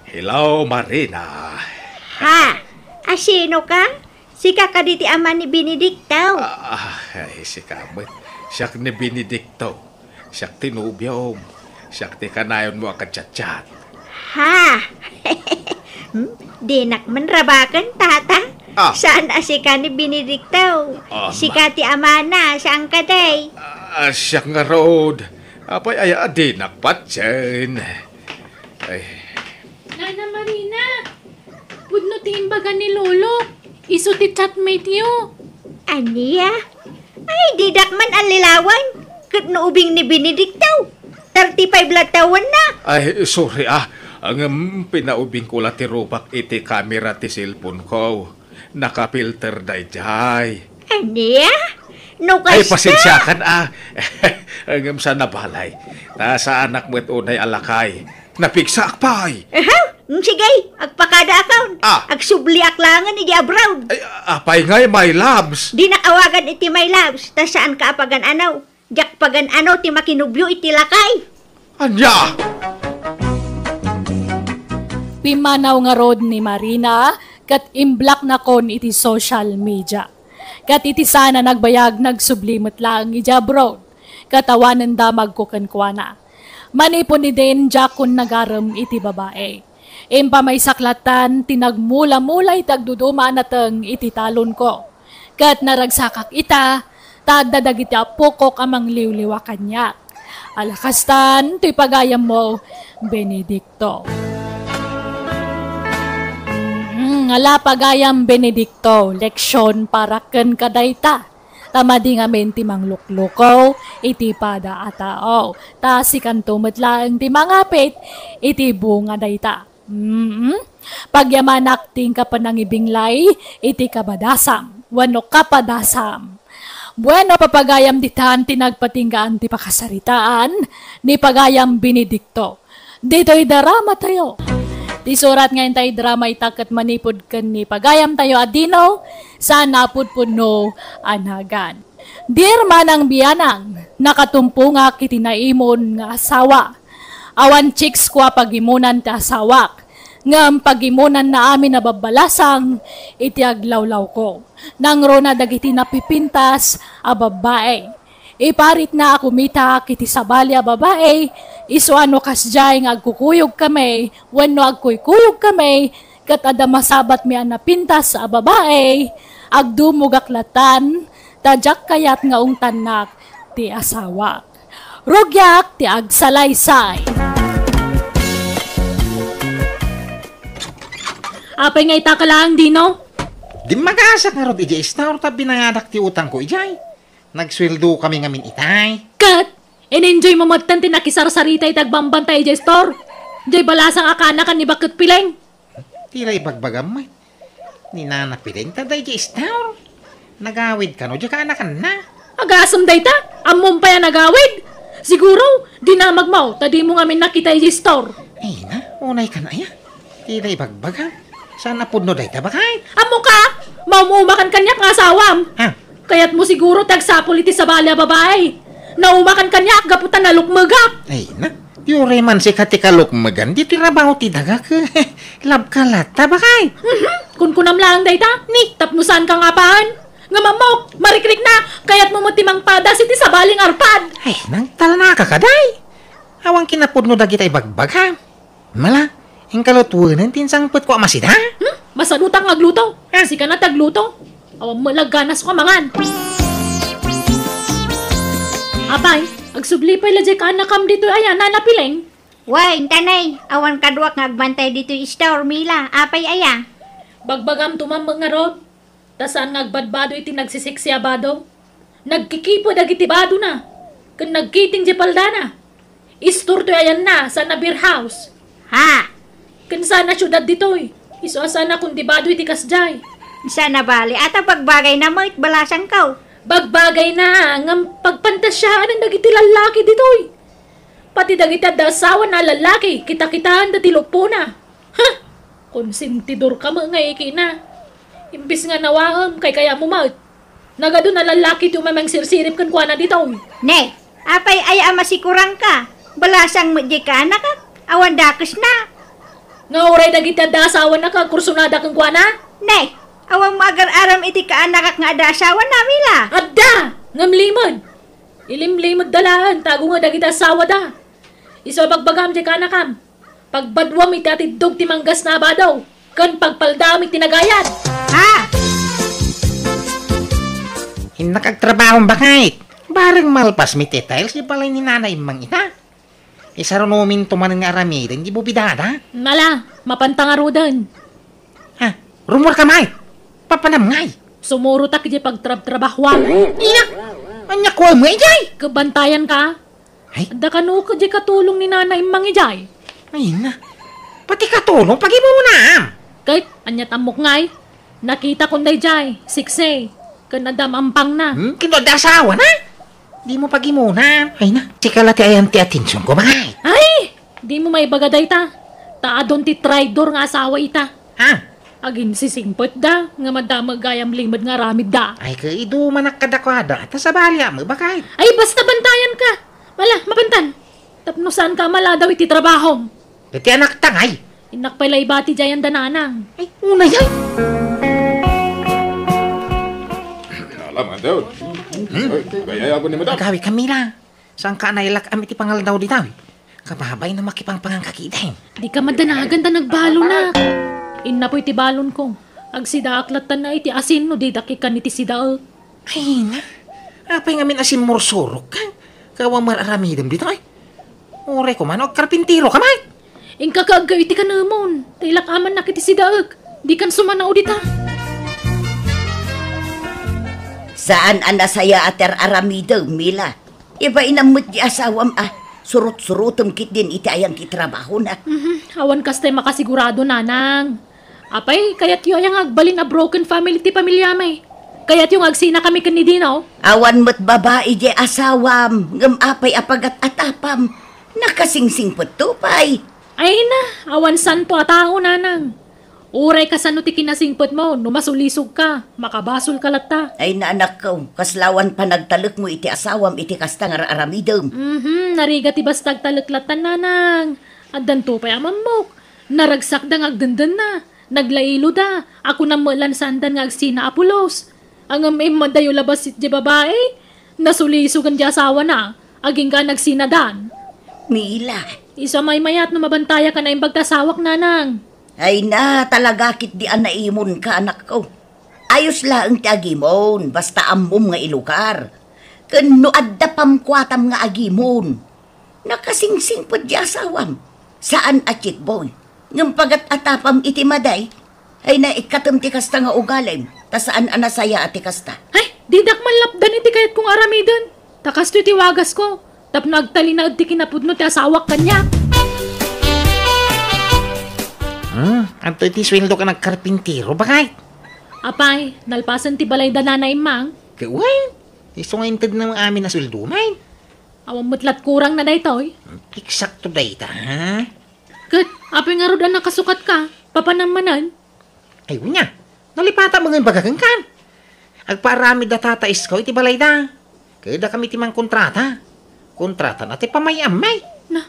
Hello, Marina. Ha? Asino ka? Sika kadi ti ama ni Benedicto? Ah, ay, sika met. Siak ni Benedicto. Siak ti nobiom. Siak ti kanayonmo a kachatchat. Ha? Hmm? Dinak man rabaken, tata. Ah. Saan a sika ni Benedicto? Ah, ma- Sika ti amana, saan kadi? Ah, siak ngarud. Apay aya a dinak patien. Ay. Nana Marina, pudno ti imbaga ni Lolo. Isu ti chatmate-yo. Ania? Ay, didak man allilawan. Ket no ubing ni Benedicto, thirty-five la tawenna. Ay, sorry, ah. Ngem pinaubingko la ti rubak iti kamera ti cellphone-ko. Nakapilter daydiay. Ania? No kasta? Ay, pasensiakan, ah. Ngem saan a balay. Ta saanak met unay a lakay. Napigsaak pay. Aha, mm, sige, agpakadaakon. Ah. Agsubliak laengen iti abroad. Ay, apay ngay, my loves? Dinak awagan iti my loves, ta saanka a pagan-ano. Diak pagan-ano ti makinubio iti lakay. Ania? Pimmanaw ngarud ni Marina ket imblocknakon iti social media. Ket iti saan a nagbayag, nagsubli met laeng iti abroad. Ket awanen damagko kenkuana. Manipud idin, diakon nagarem iti babai. Impamaysak lattan ti nagmula-mula iti agduduma a nateng iti talonko. Ket naragsakak ita, ta adda dagiti appokok a mangliwliwa kaniak. Ala kastan, toy pagayammo, Benedicto. Mm, ala pagayam, Benedicto, leksion para kenka dayta. Ta madi ngamin ti mangluklukaw iti pada a tao. Ta sikanto met laeng ti mangapit iti bunga dayta. Mm. Pagyamanak ti inka panangibinglay iti kabadasam wenno kapadasam. Bueno, papagayam ditan ti nagpatinggaan ti pakasaritaan ni pagayam Benedicto. Ditoy drama tayo. Ti surat nga intay drama ita ket manipud ken ni pagayam tayo a Dino, saan a pudpudno a nagan. Dear Manang Bianang, nakatumpongak iti naimon nga asawa. Awan chicks ko a pagimonan ti asawak, ngem pagimonanna amin a babbalasang iti aglawlawko. Nangruna dagiti napipintas a babbai. Iparitna a kumitak iti sabali a babai, isu a no kasdiay nga agkukuyogkami wenno agkuykuyogkami, ket adda masabatmi a napintas a babai, agdumogak latan, ta diak kayat nga ungtannak ti asawak. Rugiak ti agsalaysay. Apay nga ita ka laeng, Dino? Dimmagasak ngarud idiay store ta binangadak ti utangko idiay. Nagsueldokami ngamin itay. Ket, in-enjoy mo metten ti nakisarsarita iti agbambantay idiay store. Diay balasang a kaanakan ni Baket Pileng. Ti la ibagbagam met. Ni Nana Pileng ta daydiay store. Nagawid kano diay kaanakanna. Agasem dayta? Ammom pay a nagawid? Siguro, dinamagmo ta dimo ngamin nakita idiay store. Ay na, unay kan aya. Ti la ibagbagam. Saan a pudno dayta, baket? Ammoka, maum-umakan kaniak nga asawam. Ha? Kayatmo siguro ti agsapul iti sabali a babai. Naumakan kaniak gapu ta nalukmegak. Ay na, ti uray man sika ti kalukmegan, di ti rabaw ti dagak. Love ka latta, baket? Mhm, kunkunam laeng dayta. Ni? Tapno saanka nga apaen. Ngem ammok, marikrikna, kayatmo met ti mangpadas iti sabali nga arpad. Ay, nangtalnaka kadi. Awan kinapudno dagita ibagbagam. Mala, inka lutuen ti insangpetko a masida? Hmm? Masadutak nga agluto. Ah. Sika na ti agluto. Awan met la ganasko a mangan. Apay, agsubli pay la diay kaanakam ditoy aya, Nana Pileng? Wen, intanay, awan kaduak nga agbantay ditoy store, Mila. Apay aya? Bagbagam to man met ngarud. Ta saan nga agbadbado iti nagsisiksi a bado? Nagkikipo dagiti badona, ken nagkiting diay paldana. Istor toy ayanna, saan a beer house. Ha? Ken saan a siudad ditoy. Isu a saan a kondibado iti kasdiay. Saan a bali, ata bagbagayna met, balasangko. Bagbagayna, ngem pagpantasiaan dagiti lallaki ditoy. Pati dagiti adda asawana a lallaki, kitakitaanda ti lupona. Ha! Konsentidorka met nga ikina. Imbes nga nawaem, kaykayatmo met. Nagadu a lallaki ti umay mangsirsirib kenkuana ditoy. Ne, apay aya a masikurangka? Balasang met diay kaanakak, awan dakesna. Nga uray dagiti adda asawana ket agkursunada kenkuana? Ne, awan mo agar-aram iti kaanakak nga adda asawana, Mila? Adda! Ngem limed! Ilimlimedda laeng, ta agunget dagiti asawada. Isu a bagbagam diay kaanakam. Pagbaduam iti atiddog ti manggasna a bado, ken pagpaldaam iti nagayad. Ha? Innak agtrabahom, baket. Bareng malpas mi ti tiles ti balay ni Nana Immang ita. Isarunominto manen nga aramiden ti bubidada. Nala, mapanta ngaruden. Ha? Rumor ka, Mike? Papanam ngay? Sumurotak iti pagtrabtrabahoam. Iya! Ania kua mo, ijay? Kabantayan ka? Ay? Adda kano ket diay katulong ni Nana Immang ijay? Ay na. Pati katulong, pagimunam. Ket, aniat ammok ngay? Nakitakon dayjay, siksi, ken adda maampangna. Hmm? Kino adda asawana? Di mo pagimunan. Ay na, sika la ti ayan ti atensionko, Mike. Ay! Di mo maibaga dayta. Ta adun ti traidor nga asawa ita. Ha? Aginsisingpetda, nga madamag gayam limed nga aramidda. Ay, kaidumanak kadakuada. Ta sabali a, mabakay. Ay, basta bantayan ka. Wala, mapantan. Tapno saan ka maladaw iti trabahom. Iti anakta ngay. Innak pay la ibati diay anda nanang. Ay, unay ay. Alam, Andrew. Hmm? Ay, gayay ako ni Madam. Agawi kami la. Saan ka nailak-am iti pangaldaw dita? Kababay na makipangpangan ka kitaen. Di ka madanagan ta nagbalon na. Innapoy ti balon ko. Agsidaak latta na iti asin no didak ikan iti sidaek. Ay na. Apay ngamin a simmursurok ka? Kawa mar-aramidem dita, ay. Uray ko man, agkarpintero ka man. Inka kaaggaw iti kanemon. Ta ilak-amannak iti sidaek. Di kan sumanao dita. Saan a nasayaat ti ar-aramidem, Mila. Ibainam met ti asawam a surot-surotem ketdin iti ayan ti trabahona. Mhm. Awan kastay makasigurado, nanang. Apay, kayatyo aya nga agbalin a broken family ti pamiliami? Kayatyo nga agsinakami ken ni Dino? Awan met babai diay asawam, ngem apay a pagat-atapam? Nakasingsingpetto pay. Ay na, awan santo a tao, nanang. Uray kasano ti kinasingpetmo, no masulisog ka, makabasol ka latta. Ay na, anakko, kasla awan panagtalekmo iti asawam iti kasta nga ar-aramidem. Mhm, narigat ti basta agtalek latta, nanang. Addanto pay a mammok. Naragsakda nga agdendenna. Naglailoda. Ako nammelan sandan nga agsina a pulos. Ngem immadayo labas iti babai. Nasulisogen ti asawana. Agingga a nagsinadan. Mila. Isu a maymayat no mabantayak a naimbag ti asawak, nanang. Ay na, talaga ketdi a naimonka, anakko. Ayos laeng ti agimon, basta ammom nga ilugar. Ken no adda pamkuatam nga agimon, nakasingsingpet ti asawam. Saan a chick boy, ngem pagat-atapam iti maday. Ay, naikkatem ti kasta nga ugalim, ta saan a nasayaat ti kasta. Ay, didak man lapdan iti kayatko nga aramiden. Ta kastoy ti wagasko, tapno agtalinaed ti kinapudno ti asawak kaniak. Hmm, adtoy ti sueldo ken agkarpintero, baket? Apay, nalpasen ti balay da Nana Immang? Ket wen, isu nga intedna amin a sueldo, nay. Awan met lat kurangna daytoy. Eksakto dayta, ha? Ket, apay ngarud a nakasukatka? Papanam manen? Ay, wen, nalipatan met nga imbaga kenka. Agpaaramid da tata Isko iti balayda. Ket dakami ti mangkontrata. Kontratana ti pamay-ammay. Na,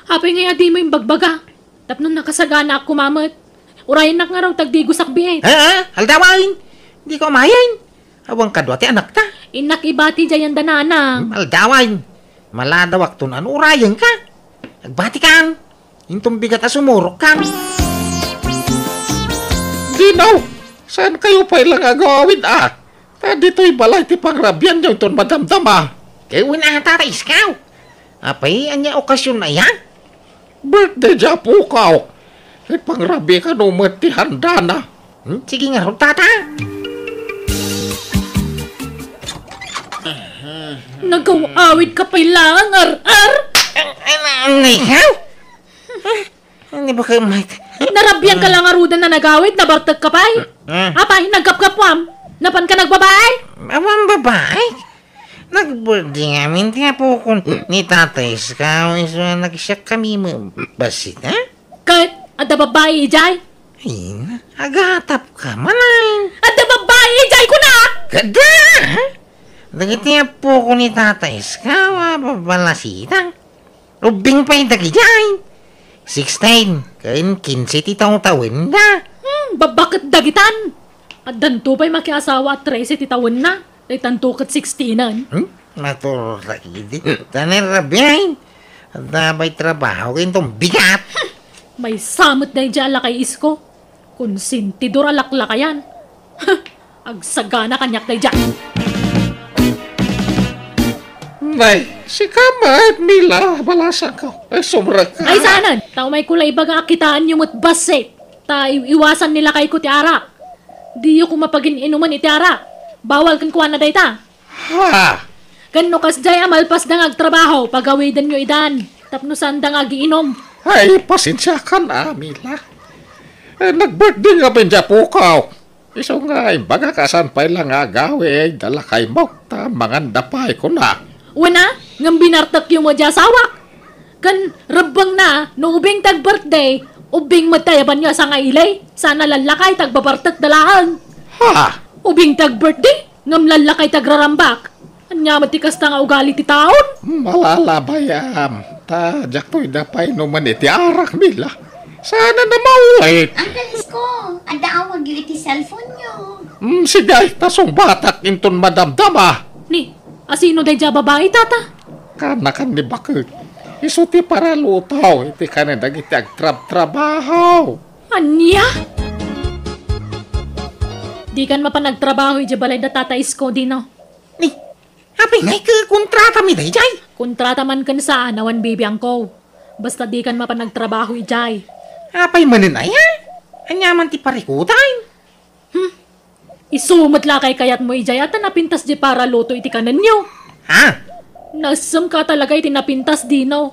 apay ngay a dimo imbagbaga? Tapno nakasaganaak koma met. Urayennak ngarud ta agdigosak biit. Ha? Aldawen! Dika umayen. Awan kadua ti anakta. Innak ibati diay anda nanang. Hmm, aldawen. Maladawakto no urayenka. Agbatikan. Inton bigat a sumurokkan. Dinaw, saankayo pay la nga agawid a? Ta ditoy balay ti pangrabianyo inton madamdama. Ket wen a, Tata Isko. Apay, ania okasionna iyan? Birthday ti apokaw. Ket pangrabii kano met ti handana. Hmm, sige ngarud, Tata. Nagaw-awid ka pay laeng, ar-ar! An-, an-, anay ka? Hindi ba kayo mat- Narabian ka lang arudan na nagawid, nabartek ka pay? Ah. Apay, nagkapkapwam? Napan ka nagbabae? Awan babae. Nag-birthday ngamin ti apokon ni Tatay Iskaw, isu a nagsiak kami mo-, bassit, ha? Ket, adda babae idiay? Ay, agatap ka, manay. Adda babae idiay, kunak! Kada! Dagiti apokon ni Tatay Iskaw, a, babalasita. Ubbing pay dagidiay. Sixteen, ken kinse ti tawtawenda. Hmm, babbaket dagitan. Addanto pay makiasawa a trese ti tawenna. Daytanto ket sixteenan. Hmm? Naturor ta idi. Tanen rabiay. Adda pay trabaho ken tong bigat. Maysa met daydiay a lakay, Isko. Konsentidor a laklakayan. Agsagana kaniak daydiay. Nay, sika met, Mila, balasangko. Ay, sumrek ka. Ay, saanen. Ta umayko la ibaga a kitaenyo met bassit. Ta i-, iwasan ni lakayko ti arak. Diyo koma pagin-inuman iti arak. Bawal kenkuana dayta. Ha? Ken no kasdiay a malpasda nga agtrabaho, pagawidenyo idan. Tapno saanda nga agiinum. Ay, pasensiakan, a, Mila. Eh, nag-birthday ngamin diay apokaw. Isu nga imbagak a saan pay la nga agawid da lakaymo, ta manganda pay kuna. Wen a, ngem binartekyo met diay asawak. Ken rebbengna, no ubing ti ag-birthday, ubing met ti ayabanyo a sangaili, saan a lallakay ti agbabartek da laeng. Ha? Ubing ti ag-birthday, ngem lallakay ti agrarambak. Ania met ti kasta nga ugali ti taon? Malalabayam. Ta diakto ida painumen iti arak, Mila. Saan a maulit. Uncle Isko, adda awagyo iti cellphone-yo. Hmm, sige, ta sungbatak inton madamdama. Ni, asino daydiay a babai, tata? Kaanakan ni baket. Isu ti paraluto iti kanen dagiti agtrabtrabaho. Ania? Dikan mapan agtrabaho idiay balay da Tata Isko, Dino. Ni, apay ngay ket kontratami daydiay? Kontrata man ken saan, awan bibiangko. Basta dikan mapan agtrabaho idiay. Apay manen aya? Ania man ti parikutan? Hmm. Isu met la kay kayatmo idiay a ta napintas diay paraluto iti kanenyo. Ha? Nasemka talaga iti napintas, Dino.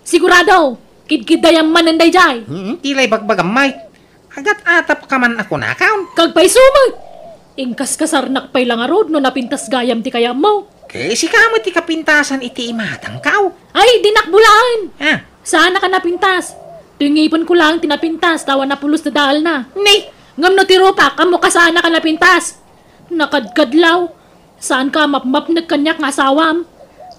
Sigurado, kidkiddayam manen daydiay. Hmm, ti la ibagbagam, Mike. Agat-atap ka man a kunakon. Kagpaisu met. Inkaskasarnak pay la ngarud no napintas gayam ti kayatmo. Ket sika met ti kapintasan iti imatangko. Ay, dinak bulaen. Ah. Saanak a napintas. Toy ngipenko laeng ti napintas, ta awan a pulos ti daelna. Ni? Ngem no ti rupak, ammok a saanak a napintas. Nakadkadlaw. Saanka a mapmapnek kaniak nga asawam.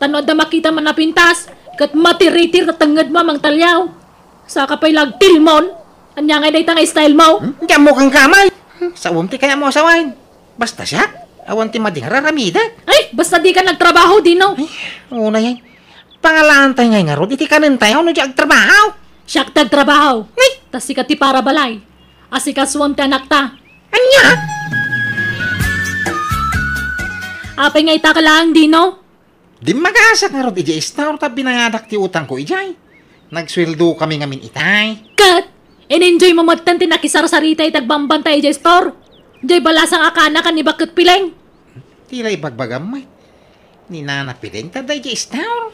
Ta no adda makitam a napintas, ket matiritir ti tengngedmo a mangtaliaw. Saka pay la agtilmon. Ania ngay dayta nga style mo? Hmm? Diak ammo kenka, Mike. Saom ti kayatmo a sawen. Basta siak, awan ti madi nga raramidek. Ay, basta dikan agtrabaho, Dino. Ay, unay, ay. Pangalaantay ngay ngarud iti kanentayo no diak agtrabaho. Siak ti agtrabaho. Ay! Ta sika ti parabalay. Asikasuam ti anakta. Ania? Apay nga ita ka laeng, Dino? Dimmagasak ngarud idiay store ta binayadak ti utangko idiay. Nagsueldo kami ngamin itay. Ket, in-enjoy mo metten ti nakisarsarita iti agbambantay idiay store. Diay balasang a kaanakan ni Baket Pileng. Ti la ibagbagam met. Ni Nana Pileng ta daydiay store.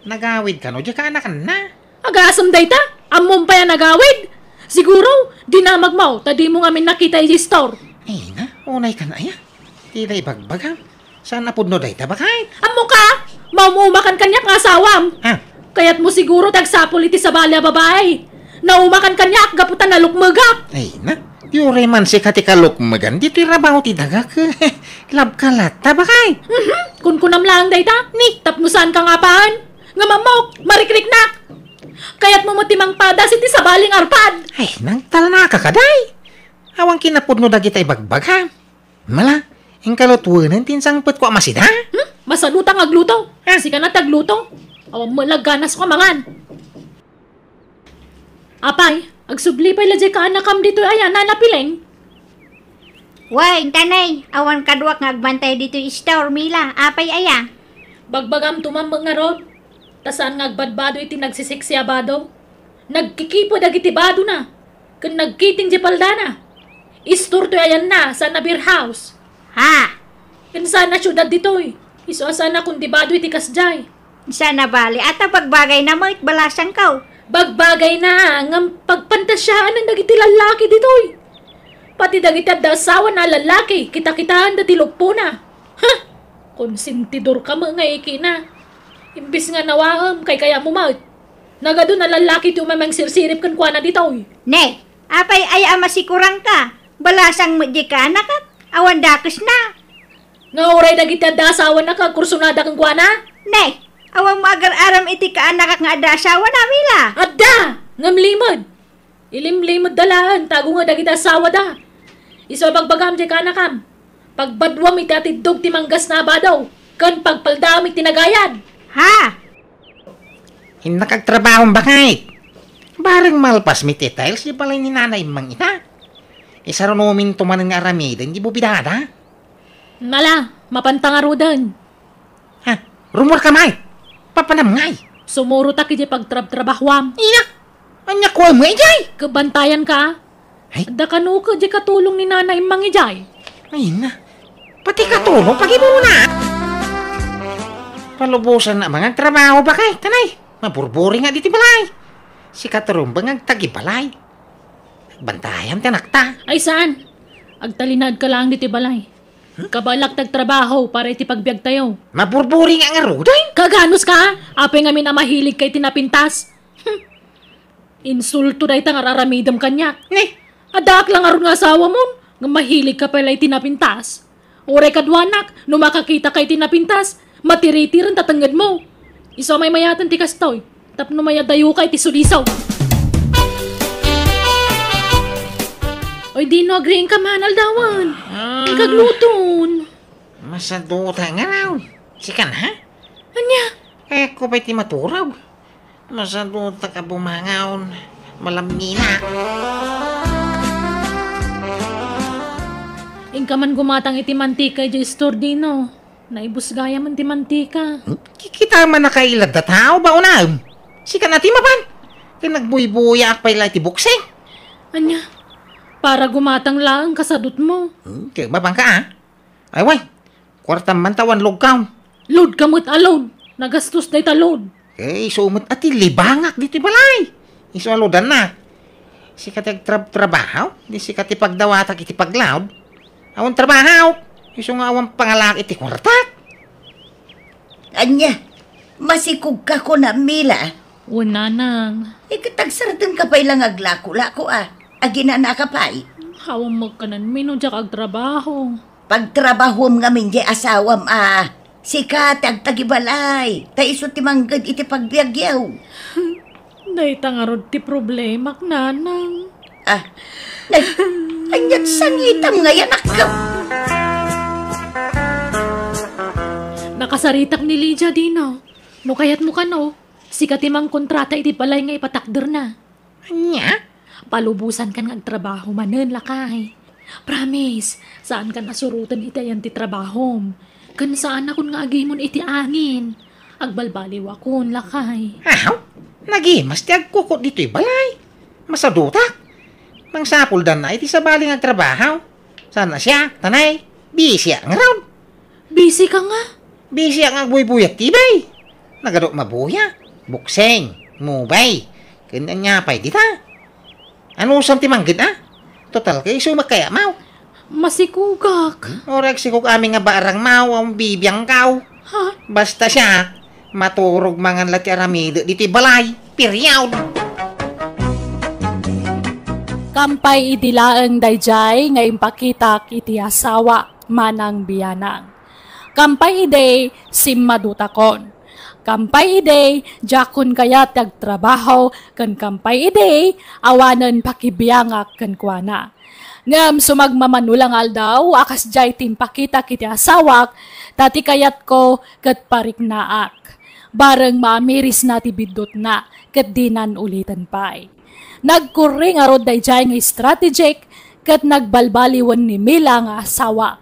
Nagawid kano diay kaanakanna. Agasem dayta? Ammom pay a nagawid? Siguro, dinamagmo ta dimo ngamin nakita idiay store. Ay na, unay kan aya. Ti la ibagbagam. Saan a pudno dayta, baket? Ammoka, maum-umakan kaniak nga asawam. Ha? Kayatmo siguro ti agsapul iti sabali a babai. Naumakan kaniak gapu ta nalukmegak. Ay na, ti uray man sika ti kalukmegan, ditoy rabaw ti dagak. Labka latta, baket? Mhm, kunkunam laeng dayta. Ni, tapno saanka nga apaen. Ngem ammok, marikriknak. Kayatmo met ti mangpadas iti sabali nga arpad. Ay, nagtalnaka kadi. Awan kinapudno dagita ibagbagam. Mala, inka lutuen ti insangpetko a masida? Hmm? Masaduta nga agluto. Ah. Sika na ti agluto. Awan met la ganas ko a mangan. Apay, agsubli pay la diay kaanakam ditoy aya, Nana Pileng? Wen, tanay, awan kaduak nga agbantay ditoy store, Mila. Apay aya? Bagbagam to man met ngarud. Ta saan nga agbadbado iti nagsisiksi a bado? Nagkikipo dagiti badona, ken nagkiting diay paldana. Istor toy ayanna, saan a beer house. Ha? Ken saan a siudad ditoy. Isu a saan a kondibado iti kasdiay. Saan a bali, ata bagbagayna met, balasangko. Bagbagayna, ngem pagpantasianan dagiti lallaki ditoy. Pati dagiti adda asawana a lallaki, kitakitaanda ti luppona. Ha! Konsentidorka met nga ikina. Imbes nga nawaem, kaykayatmo met. Nagadu a lallaki ti umay mangsirsirip kenkuana ditoy. Ne, apay aya a masikurangka? Balasang met diay kaanakak, awan dakesna. Nga uray dagiti adda asawana nga agkursunada kenkuana? Ne, awanmo agar-aram iti kaanakak nga adda asawana, Mila? Adda! Ngem limed. Ilimlimedda laeng ta agunget dagiti asawada. Isu a bagbagam diay kaanakam, pagbaduam iti atiddog ti manggasna a bado, ken pagpaldaam iti nagayad. Ha? Innak agtrabahom, baket. Bareng malpasmi ti tiles ti balay ni Nana Immang ita. Isarunominto manen nga aramiden ti bubidada. Nala, mapanta ngaruden. Ha? Rumorka met? Papanam ngay? Sumurotak idiay pagtrabtrabahuam. Iya! Ania kuam nga idiay? Kabantayanka? Ay. Adda kano ket diay katulong ni Nana Immang idiay? Ay na. Pati katulong, pagimuna. Palubosan na mangagtrabaho, baket, tanay. Maburburi nga diti balay. Sika ti rumbeng agtagibalay. Bantayan ti anakta. Ay, saan? Agtalinaedka laeng diti balay. Hmm? Kabaelak ti agtrabaho para iti pagbiagtayo. Maburburi nga ngaruden? Kaganuska? Apay ngamin a mahiligka iti napintas? Hmm. Insulto dayta nga ar-aramidem kaniak. Ne? Addaak la ngarud nga asawamon, nga mahiligka pay la iti napintas. Uray kaduanak, no makakitaka iti napintas, matiritiren ta tengngedmo. Isu a maymayaten ti kastoy, tapno mayadayoka iti sulisaw. Oy, Dino, agriingka man, aldawen. Ah. Inka agluton. Masaduta nga raw. Sikan, ha? Ania? Kayatko pay ti maturog. Masadutak a bumangaw. Malamminak. Inka man gumatang iti mantika idiay istor, Dino. Naibus gayam ti mantika. Hmm? Kikita man nakailad da tao ba unam? Sika na ti mapan. Kay nagbuybuyaak pay la iti buksing. Ania? Para gumatang laeng kasadutmo. Hmm, kay mapan ka, ah. Ay, way. Kuartam man ta awan load ka. Load ka met a load. Nagastos dayta load. Eh, isu met a ti libangak ditoy balay. Isu a loadannak. Sika ti agtrab-trabaho, di sika ti pagdawatak iti paglaod. Awan trabaho, isu nga awan pangalak iti kuartak. Ania, masikogka kuna, Mila? Wen, nanang. Eh, ket agsardengka pay la nga aglako-lako, a. Aginanaka pay. Awan met kanenmi no diak agtrabaho. Pagtrabahom ngamin diay asawam a sika ti agtagibalay, ta isu ti mangged iti pagbiagyo. Dayta ngarud ti problemak, nanang. Ah, nag-, aniat sangitam nga yanakko? Nakasaritak ni Lydia, Dino. No kayatmo kano, sika ti mangkontrata iti balay nga ipatakderna. Ania? Palubosankan nga agtrabaho manen, lakay. Promise, saankan a suroten iti ayan ti trabahom. Ken saanakon nga agimon iti angin. Agbalbaliwakon, lakay. Aw, nagimas ti agkukot ditoy balay. Masadutak. Mangsapuldanna iti sabali nga agtrabaho. Saan a siak, tanay? Bisiak ngarud. Busy ka nga? Busy nga agbuybuyat ti bay. Nagadu mabuya. Bukseng, mubay. Ken ania pay dita? Anusam ti mangged, a? Total, kay isu makayamaw. Masikugak. Uray agsikog amin nga barang maw, ang bibiang kaw. Ha? Basta siya, maturog mangan la ti aramide ditoy balay. Period. Kampay idi laeng daydiay nga impakitak iti asawa. Manang bianang. Kampay idi, simmadutakon. Kampay idi, diakon kayat ti agtrabaho, ken kampay idi, awanen pakibiangak kenkuana. Ngem sumagmamano la nga aldaw a kasdiay ti impakitak iti asawak, ta ti kayatko ket pariknaak. Bareng maamirisna ti biddutna, ket dinan uliten pay. Nagkurri ngarud daydiay nga strategic, ket nagbalbaliwen ni Mila nga asawa.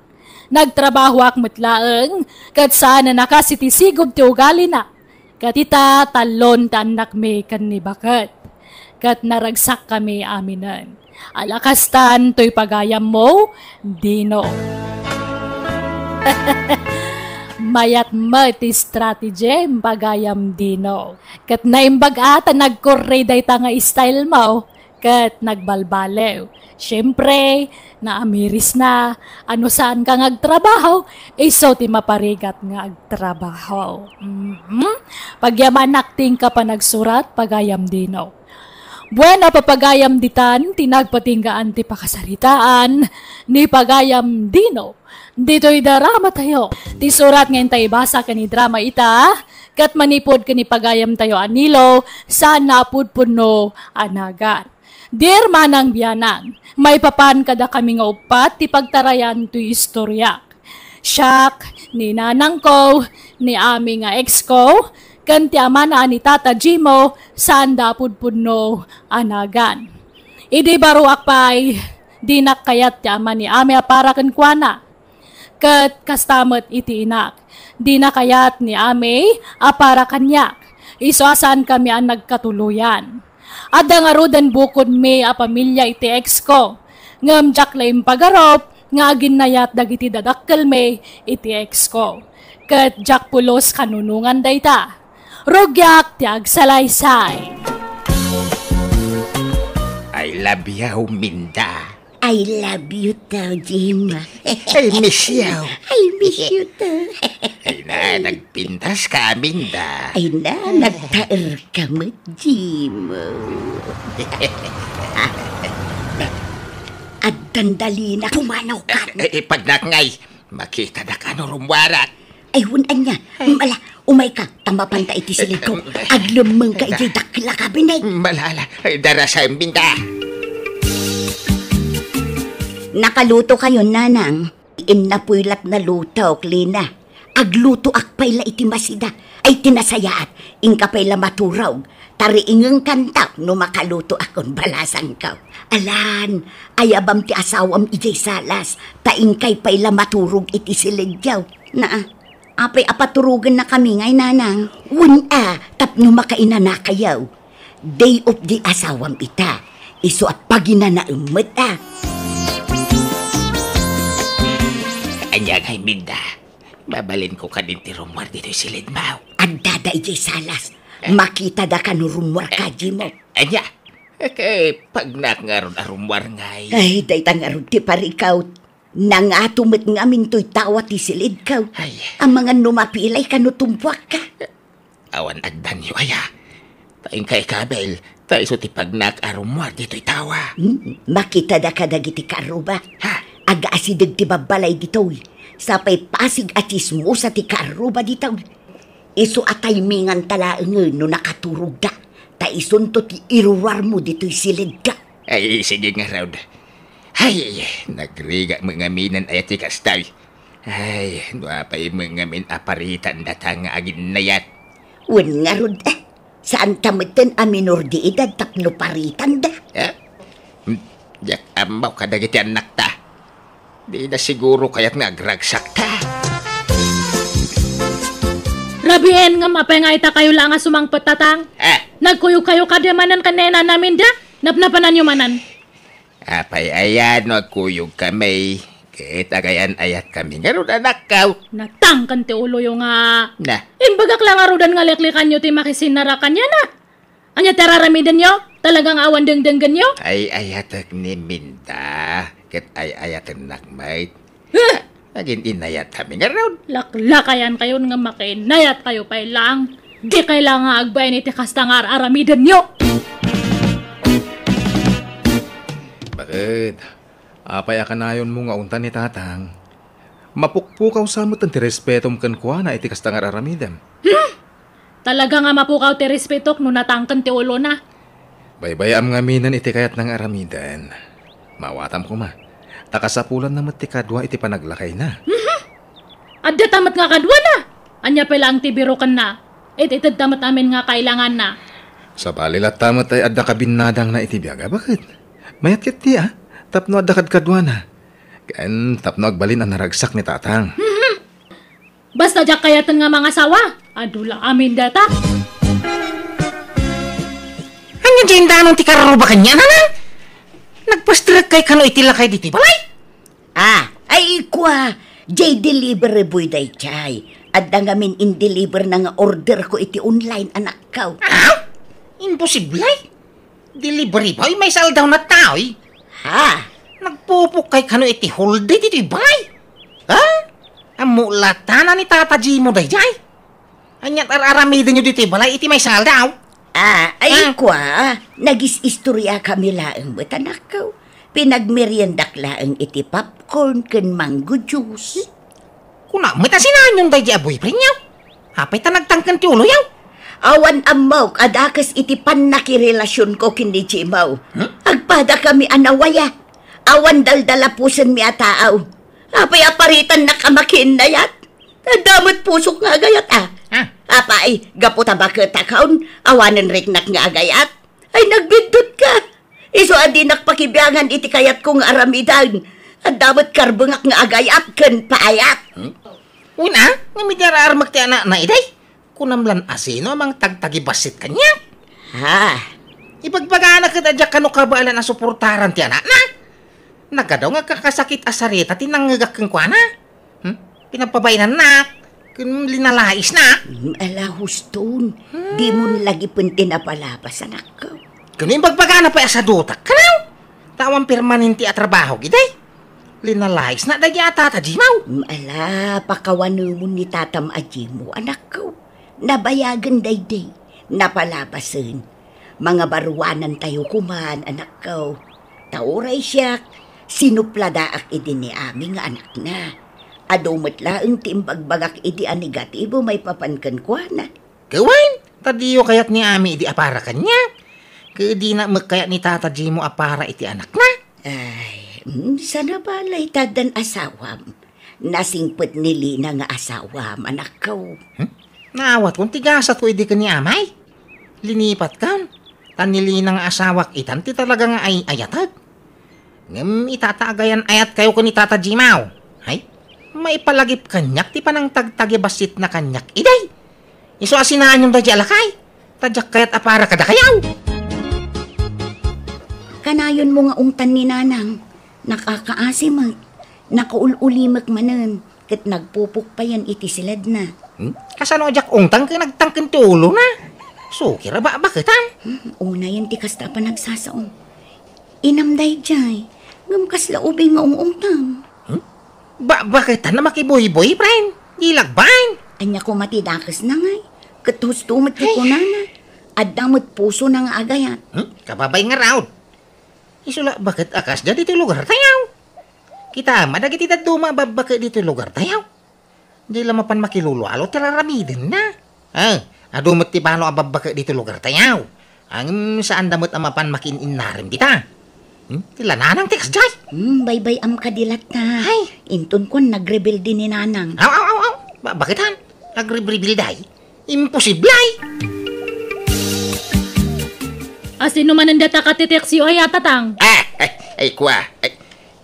Nagtrabahoak met laeng, ket saan a nakas iti sigud ti ugalina. Ket ita, tallon ti annakmi ken ni baket. Ket naragsakkami aminen. Alakastan toy pagayammo, Dino. Mayat met ti strategy, pagayam Dino. Ket naimbag a ta nagkurri dayta nga style mo, ket nagbalbaliw. Siempre, naamiris na, ano saan ka nga agtrabaho, iso ti maparigat nga agtrabaho. Mhm. Pagyamanak ti inka panagsurat, pagayam Dino. Bueno, papagayam ditan, ti nagpatinggaan ti pakasaritaan ni pagayam Dino. Ditoy drama tayo. Ti surat nga intay basa ken ni drama ita, ket manipud ken ni pagayam tayo a Nilo, saan na a pudpudno a nagan. Dear Manang Bianang, maipapan kada kami nga uppat ti pagtarayan toy istorya. Siak, ni nanangko, ni ami nga ex ko, ken ti amana a ni Tata Jimo, saan da a pudpudno a nagan. Idi baruak pay, dinak kayat ti ama ni ami a para kenkuana. Ket kasta met iti inak, dina kayat ni ami a para kaniak. Isu a saan kami a nagkatuloyan. Adda ngaruden bukodmi a pamilia iti ex ko. Ngem diak la impagarup nga aginnayat dagiti dadakkelmi iti ex ko. Ket diak pulos kanunongan dayta. Rugiak ti agsalaysay. I love you, Minda. I love you too, Jim. I miss you. I miss you too. Ay na, nagpintas ka, Minda. Ay na, nagtaer ka met, Jim. Addan dalina, pumanaw ka. Eh, eh, pagnak ngay, makita da ka no rumwarak. Ay, wen ania. Ay. Mala, umay ka, ta mapanta iti silidko. Aglemmeng ka idiay dakkel a kabinet. Malala, ay, darasay, Minda. Nakaluto kayo, Nanang. Innapuy lat nalutok, Lina. Aglutoak pay la iti masida. Ay, ti nasayaat, inka pay la maturog. Tariingeng kanta no makalutoak kon balasangko. Alan, ayabam ti asawam idiay salas, ta inkay pay la maturog iti silidyo. Naa, apay a paturogenna kami ngay, Nanang? Wen a, tapno makainanakayo. Day off di asawam ita. Isu a paginanaem met a. Ania ngay, Minda? Mabalinko kadin ti rummuar ditoy silidmo. Addada idiay salas. Eh. Makitada ka no rummuar ka, Jimo. Ania? Eh, kay pagnak ngarud a rummuar ngay. Ay, dayta ngarud ti parikaw. Nangato met ngamin toy tawa ti silidko. Ay. Amangan no mapilay ka no tumpuak ka. Awan agdanyo aya. Ta inkay kabil, ta isu ti pagnak a rummuar ditoy tawa. Hmm, makitada kadagiti kaarruba. Ha? Agaasideg ti babbalay ditoy. Sapay pasig a tsismosa ti kaarruba ditoy. Isu a timingan ta laengen no nakaturogda. Ta isunto ti iruruarmo ditoy silidka. Ay, sige ngarud. Ay, nagrigat met ngamin aya ti kasta. Ay, no apay met ngamin a paritan data nga aginnayat. Wen ngarud, eh, saan ta metten a minor de edad tapno paritanda? Eh? Hmm, diak ammo kadagiti annakta. Dida siguro kayat nga agragsakta. Rabien, ngem apay nga ita kayo la nga sumangpet, Tatang? Eh? Nagkuyog kayo kadi manen ken ni Nanang Minda? Napnapananyo manen. Apay aya no agkuyog kami, ket agayan-ayat kami ngarud, anakko. Natangken ti uloyo nga. Na. Imbagak la ngaruden nga liklikanyo ti makisinara kaniana. Ania ti araramidenyo? Talaga nga awan dengdenggenyo? Ay-ayatek ni Minda, ket ay-ayatennak met. Huh! Agin-inayat kami ngarud. Laklakayan kayon nga makiinayat kayo pay laeng. Dikay la nga agbain iti kasta nga ar-aramidenyo. Bakit? Apay a kanayonmo nga unta ni Tatang? Mapukpukaw sa met ti respetom kenkuana iti kasta nga ar-aramidem. Hmm? Talaga nga mapukaw ti respetok no natangken ti ulona. Baybay-am ngaminen iti kayatna nga aramiden. Maawatam koma. Ta kasapulanna met ti kadua iti panaglakayna. Mhm. Adda ta met nga kaduana. Ania pay laeng ti birokenna? It-ited ta met amin nga kailanganna. Sabali latta met ay adda kabinnadangna iti biag a baket. Mayat ketdi a, tapno adda kadkaduana. Ken tapno agbalin a naragsak ni Tatang. Mhm. Basta diak kayaten nga mangasawa, adu la amin data. Ania diay indanon ti karruba kaniana, Nang? Nagpastrek kay kano iti lakay diti balay? Ah, ay kua, diay delivery boy daydiay. Adda ngamin in-deliver na nga order ko iti online, anakko. Ah? Imposible? Delivery boy, maysa aldaw na tayo. Ha? Nagpupukkay kano iti whole day ditoy balay? Ha? Ammo latana ni Tata Jimo dayjay? Ania't ar-aramidenyo ditoy balay iti maysa aldaw? Ah, ay, Ah. kwa, nagis-istorya kami laeng met, anakko. Pinagmeriendak laeng iti popcorn ken mango juice. Kuna met a sinaanyon daydi a boyfriendyo? Apay ta nagtangken ti uloyo? Awan ammok a dakes iti pannakirelasionko ken ni Jimo. Hmm? Agpada kami a nawaya. Awan daldalapusenmi a tao. Apay a paritannak a makiinnayat? Adda met pusok nga agayat, a. Ah. Apay, gapu ta baketakon, awanen riknak nga agayat? Ay, nagbiddutka. Isu a dinak pakibiangan iti kayatko nga aramiden. Adda met karbengak nga agayat ken paayat. Hmm? Una, ngem idi ar-armek ti anakna, iday, kunam lan a sino a mangtagtagibassit kaniak? Ha? Ibagbagana ket a diak kano kabaelan a suportaran ti anakna. Nagadu nga kakasakit a sarita ti nangngegak kenkuana. Hmm? Pinagpabainannak ken linalaisnak. Hmm, ala, Huston, Hmm. dimon lagipen ti napalabas, anakko. Ken imbagbagana pay a sadutak kano. Ta awan permanente a trabaho, iday. Linalaisna daydi a Tata Jimo. Hmm, ala, pakawanemon ni Tatam a Jimo, anakko. Nabayagen daydi, napalabasen. Mangabaruanantayo koman, anakko. Ta uray siak, sinupladaak idi ni Ami nga anakna. Adu met laeng ti imbagbagak idi a negatibo maipapan kenkuana. Ket wen, ta diyo kayat ni Ami idi a para kaniak. Ket dina met kayat ni Tata Jimo a para iti anakna. Ay, mm, sana balay ta addan asawam. Nasingpet ni Lina nga asawam, anakko. Hmm? Naawatkon ti gasatko idi ken ni Amay. Linipatkon. Ta ni Lina nga asawak itan ti talaga nga ay-ayatek. Ngem ita ta agayan-ayatkayo ken ni Tata Jimo. Ay, maipalagip kaniak ti panangtagtagibassitna kaniak, iday. Isu a sinaanyon daydi a lakay. Ta diak kayat a para kadakayo. Kanayonmo nga ungtan ni Nanang. Nakakaasi met. Nakaul-ulimek manen. Ket nagpupukpayan iti siledna. Hmm? Kasano a diak ungtan ket nagtangken ti ulona? Sukir a babaketan. Hmm, unayen ti kasta a panagsasao. Inam daydiay, ngem kasla ubing nga ung-ungtam. Hmm? Babaketan a makibuyboyfriend. Di lagbaen. Ania koma ti dakesna ngay? Ket husto met ti Ay. kunana. Adda met pusona nga agayat. Hmm? Kababay ngarud. Isu la baket a kasdiay ditoy lugartayo. Kitaem a dagiti dadduma a babaket ditoy lugartayo. Di la mapan makilulualo ti raramidenna. Ah, adu met ti balo a babaket ditoy lugartayo. Ngem saanda met a mapan makiin-innarem dita. Hmm? Ti la Nanang ti kasdiay. Hmm, baybay-am kadi latta. Ay. Inton kuan nagrebelde ni Nanang. Aw, aw, aw, aw. Babaketan. Nagrebrebelday. Imposible ay! A sino manen data katiteksyo aya, Tatang? Ah, ay, ay, kwa. Ay,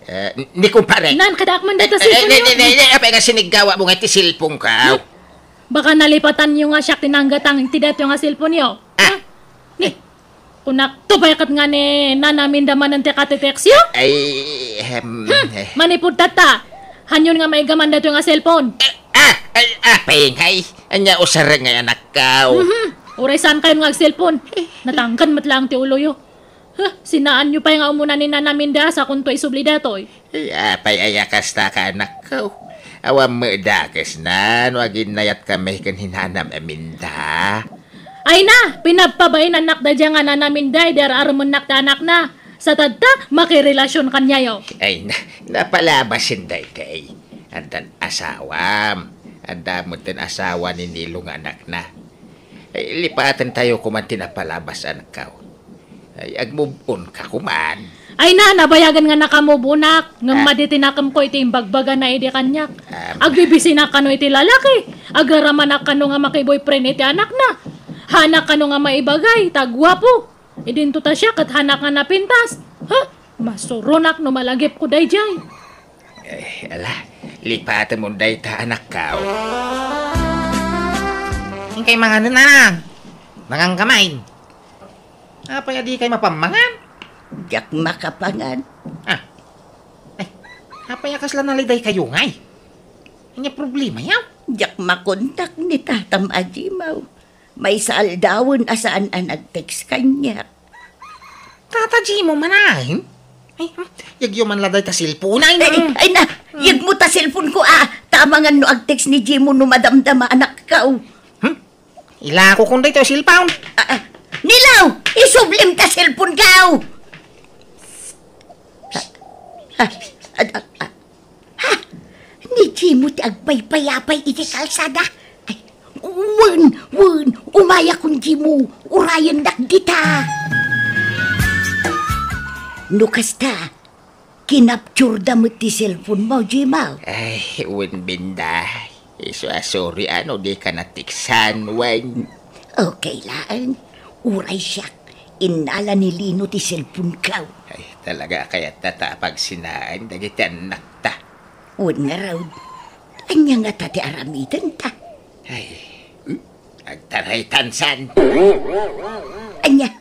eh, ni kumpare. Nan, kadaak man data Eh, eh, cellphone ni, ni, ni, ni, apay nga siniggawa mo nga ti cellphone ka? Hmm? Baka nalipatanyo nga siak ti nanggatang ti daytoy nga cellphone yo. Ah. Ha? Ni, Eh. kunak, to pay ket nga ni Nana Minda manen ti katiteksyo? Ay, ehem, Hmm, eh. manipud tatta. Hanyon nga maigaman daytoy nga cellphone. Eh, ah, ay, apay ngay. Ania usareng ngay anakko. Mhm. Uray saan kayon nga ag-cellphone. Natangken met laeng ti uloyo. Huh, sinaanyo pay nga umuna ni Nana Minda sakonto isubli daytoy. Eh, apay aya kasta ka, anakko? Awan met dakesna no aginnayat kami ken ni Nanam Minda. Ay na, pinagpabainannak daydiay nga Nana Minda idi ar-aremennak ti anakna. Sa tatta, makirelasyon kaniayo. Ay, na, napalabasen daytoy. Addan asawam. Adda met ten asawa ni Nilo nga anakna. Ay, lipatentayo koman ti napalabas, anakko. Ay, ag-move on ka koman. Ay na, nabayagen nga naka-move on-ak. Ngem Ah. madi ti nakemko iti imbagbagana idi kaniak. Ah. Agbibisinak kano iti lalaki. Agaramanak kano nga makiboyfriend iti anakna. Haanak kano nga maibagay, ta guapo. Idinto ta siak ket haanak nga napintas. Ha? Masuronak no malagipko daydiay. Eh, ala, lipatem on dayta, anakko. Inkay manganen, Nanang. Mangan ka main. Apay a dikay mapammangan? Diak makapangan. Ah. Ay, apay a kasla naliday kayo ngay? Ania problema yaw? Diak makontak ni tatam a Jimaw. Maysa aldawen a saan a nag-text kaniak. Tata Jimo manen? Ay, hmm, yagyo man la dayta cellphone, ay, ay, na. Ay na, yagmo ta cellphone ko, ah. Ta amangan no ag-text ni Jimo no madamdama anakkaw. Hmm? Ilako kon dayta cellphone. Ah, ah. Nilaw, isublim ta cellphone kaw. Ah, ah, ah, ah. Ha? Ni Jimo ti agpaypayapay iti kalsada? Ay, wen, wen, umayakon Jimo, urayennak dita. No kasta, kinapturda met ti cellphone mo, Jimo. Ay, wen, Binda. Isu a sorry a no dika nateksan, wen. Okay laeng. Uray siak, innala ni Lino ti cellphone ko. Ay, talaga kayatta ta pagsinaen dagiti annakta. Wen ngarud, ania ngata ti aramidenta? Ay, hmm? Agtaraytan san. Ania?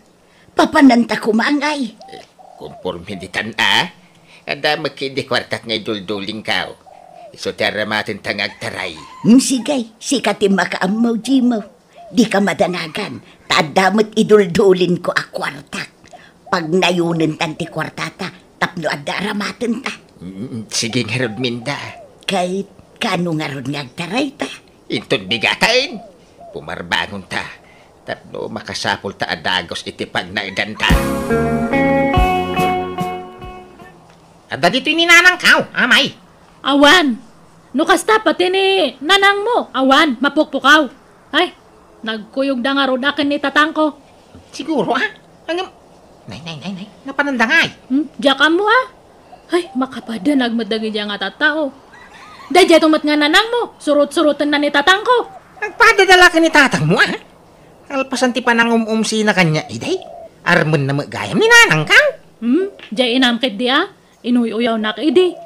Papananta koma ngay? Eh, konporme ditan a. Adda met idi kuartak nga iduldulingkaw. Isu ti aramatenta nga agtaray. Hmm, sige, sika ti makaammo, Jimo. Dika madanagan, ta adda met iduldulinko a kuartak. Pagnayonentan ti kuartata tapno adda aramatenta. Mm, sige ngarud, Minda. Ket kaano ngarud nga agtarayta? Inton bigaten, pumarbangonta tapno makasapulta a dagus iti pagnaedanta. Adda ditoy ni nanangkaw, amay? Awan. No kasta, pati ni nanangmo, awan, mapukpukaw. Ay, nagkuyogda ngarud a ken ni tatangko. Siguro, ah? Ngem, nay, nay, nay, nay, napananda ngay? Hmm, diak ammo, ah. Ay, makapadanag met dagiti nga tattao. Daydiay to met nga nanangmo, surot-surotenna ni tatangko. Agpadada la ken ni tatangmo, ah? Kalpasan ti panangum-umsina kaniak idi, armenna met gayam ni nanangkaw. Hmm, diay inam ketdi, ah. Inuy-uyawnak idi.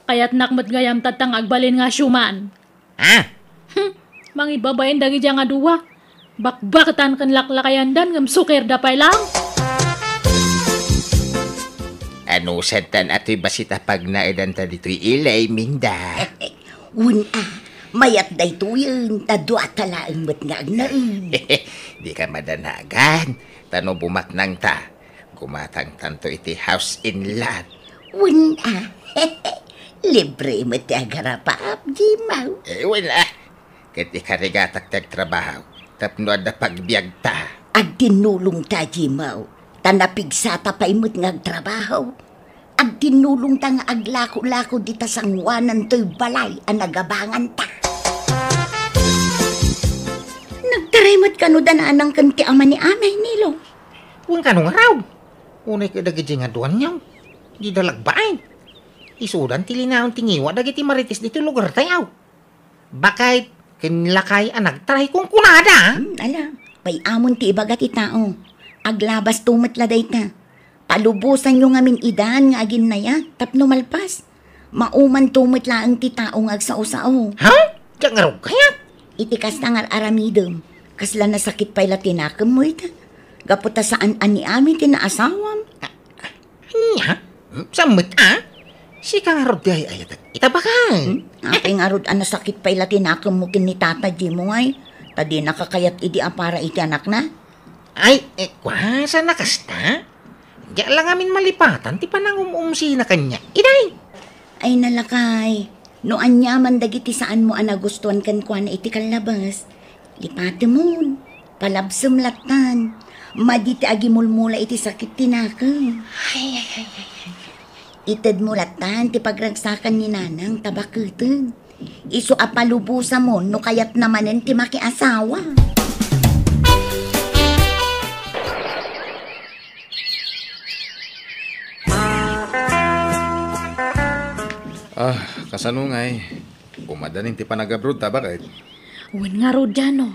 Kayatnak met gayam tatta nga agbalin nga siuman. Ah? Hmm, mangibabain dagiti nga dua. Bakbaktan ken laklakayandan ngem sukerda pay lang. Anusantan a toy bassit a pagnaedanta ditoy ilay, Minda? Wen a, mayat daytoyen, ta duata laeng met nga agnaed. Dika madanagan, ta no bumaknangta, gumatangtanto iti house in lot. Wen a, libre met ti agarapap, Jimaw. Eh, wen a, ket ikarigatak ti agtrabaho tapno adda pagbiagta. Agtinnulongta, Jimaw, ta napigsata pay met nga agtrabaho. Agtinnulongta nga aglako-lako dita sangoanan toy balay a nagabanganta. Nagtaray met kano da nanang ken ti ama ni Amay, Nilo? Wen kano ngarud. Unay kadagiti nga duanyo, dida lagbain. Isudan ti linaon ti ngiwa dagiti marites ditoy lugartayo. Baket ken lakay a nagtaray kunkunada. Hmm, ala, pay-amon ti ibaga ti tao. Aglabasto met la dayta. Palubosanyo ngamin idan nga aginnayat tapno malpas. Maumanto met laeng ti tao nga agsao-sao. Ha? Diak ngarud kayat? Iti kasta nga ar-aramidem, kasla nasakit pay la ti nakemmo ita. Gapu ta saan a ni Ami ti naasawam. Ania? Hmm, saan met a? Sika ngarud ti ay-ayatek ita, baket. Hmm? Apay ngarud a nasakit pay la ti nakemmo ken ni Tata Jimo, ay? Ta dinaka kayat idi a para iti anakna? Ay, eh, kua, saan a kasta? Diak la ngamin malipatan ti panangum-umsina kaniak, iday. Ay, nalakay. No aniaman dagiti saanmo a nagustuan kenkuana iti kallabes, lipatemon. Palabsem lattan. Madi ti agimulmula iti sakit ti nakem. Ay, ay, ay, ay, ay. Itedmo lattan ti pagragsakan ni Nanang ta baketen. Isu a palubosamon no kayatna manen ti makiasawa. Ah, kasano ngay? Umadanin ti panag-abroad ta, baket? Wen ngarud, Jano.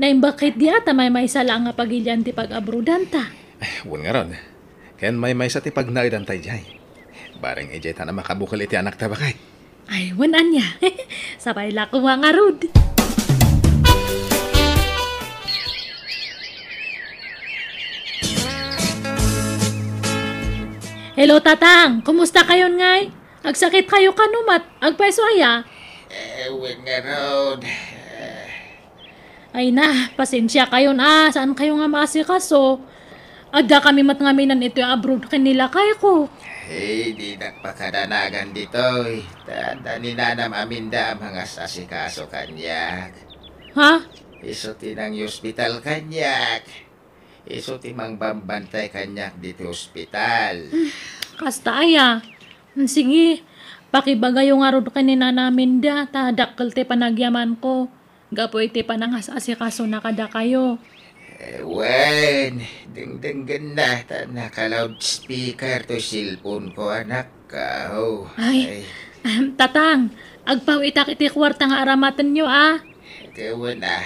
Naimbag ketdi a ta maymaysa laeng a pagilian ti pag-abroadanta. Eh, wen ngarud. Ken maymaysa ti pagnaedanta idiay. Bareng idiay ta na makabukel iti anakta, baket. Ay, wen ania. Sapay la koma ngarud. Hello, Tatang. Kumusta kayon ngay? Agsakit kayo kano met? Agpayso aya? Wen ngarud. Ay na, pasensiakayon a, saan kayo nga maasikaso? Adda kami met ngamin iti abroad ken ni lakayko. Ay, dinak pakadanagan ditoy. Ta adda ni nanam Aminda a mangas-asikaso kaniak. Ha? Isu ti nang-ospital kaniak. Isu ti mangbambantay kaniak ditoy ospital. Kasta aya. Sige, pakibagayo ngarud ken ni Nana Aminda, ta dakkel ti panagyamanko gapu iti panangas-asikasona kadakayo. Eh, wen, dengdenggenna ta naka-loudspeaker toy cellphone ko, anak. Kao. Ay, ahem, Tatang, agpawitak iti kuarta nga aramatenyo, a. Ket wen, a.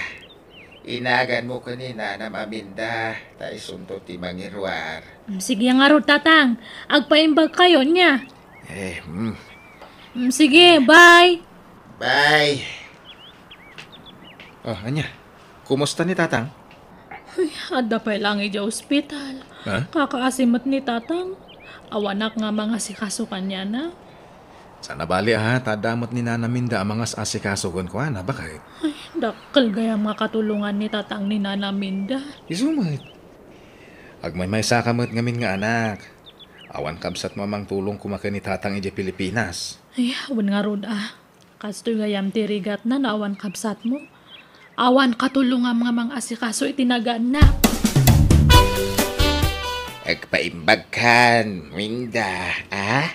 Inaganmo ken ni Nanam Aminda, ta isunto ti mangiruar. Mm, sige ngarud, Tatang. Agpaimbagkayo, nia. Eh, hmm. Mm, sige, bye. Bye. Oh, ania? Kumusta ni Tatang? Ay, adda pay laeng idiay ospital. Ha? Kakaasi met ni Tatang. Awanak nga mangasikaso kaniana. Saan a bali, a, ta adda met ni Nana Minda a mangas-asikaso kenkuana, baket. Ay, dakkel gayam nga katulongan ni Tatang ni Nana Minda. Isu met. Agmaymaysaka met ngamin nga anak. Awan kabsatmo a mangtulong koma ken ni Tatang idiay Pilipinas. Ay, wen ngarud, a. Kastoy gayam ti rigatna no awan kabsatmo. Awan katulongam nga mangasikaso iti naganna. Agpaimbagkan, Minda, a?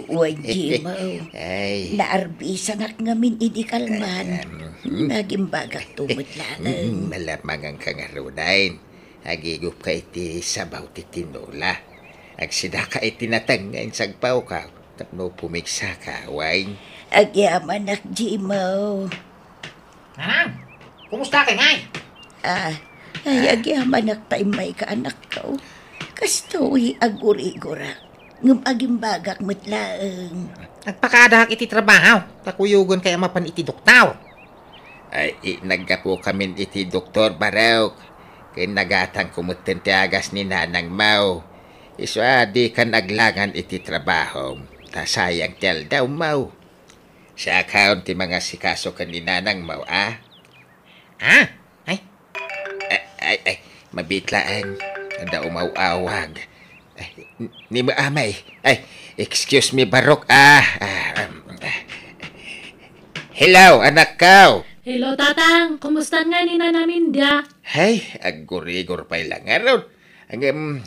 Wen, Jimo. Ay. Naarbisanak ngamin idi kalman. Ahem. Nagimbagakto met laeng. Mm, malamang a kangaruden. Agigupka iti sabaw ti tinola. Agsidaka iti nateng nga insagpawka tapno pumigsaka, wen. Agyamanak, Jimo. Nanang, kumusta kay ngay? A, ay, agyamanak ta immayka, anakko. Kastoy, agurigurak. Ngem agimbagak met laeng. Agpakadaak iti trabaho, ta kuyogen kay a mapan iti doktor. Ay, i-, naggapukamin iti doktor, Barok. Ken nagatangko metten ti agas ni nanangmo. Isu a dikan aglangan iti trabahom, ta sayang ti aldawmo. Siakon ti mangasikaso ken ni nanangmo, a? A? Ay. Ay, ay, ay, mabitlaan. Adda umaw-awag. Ay, n-, ni Amay. Ay, excuse me, Barok. Ah, ah, um, ah. Hello, anakko. Hello, Tatang. Kumusta nga ni Nana Minda? Ay, aggurigor pay la ngarud. Ngem,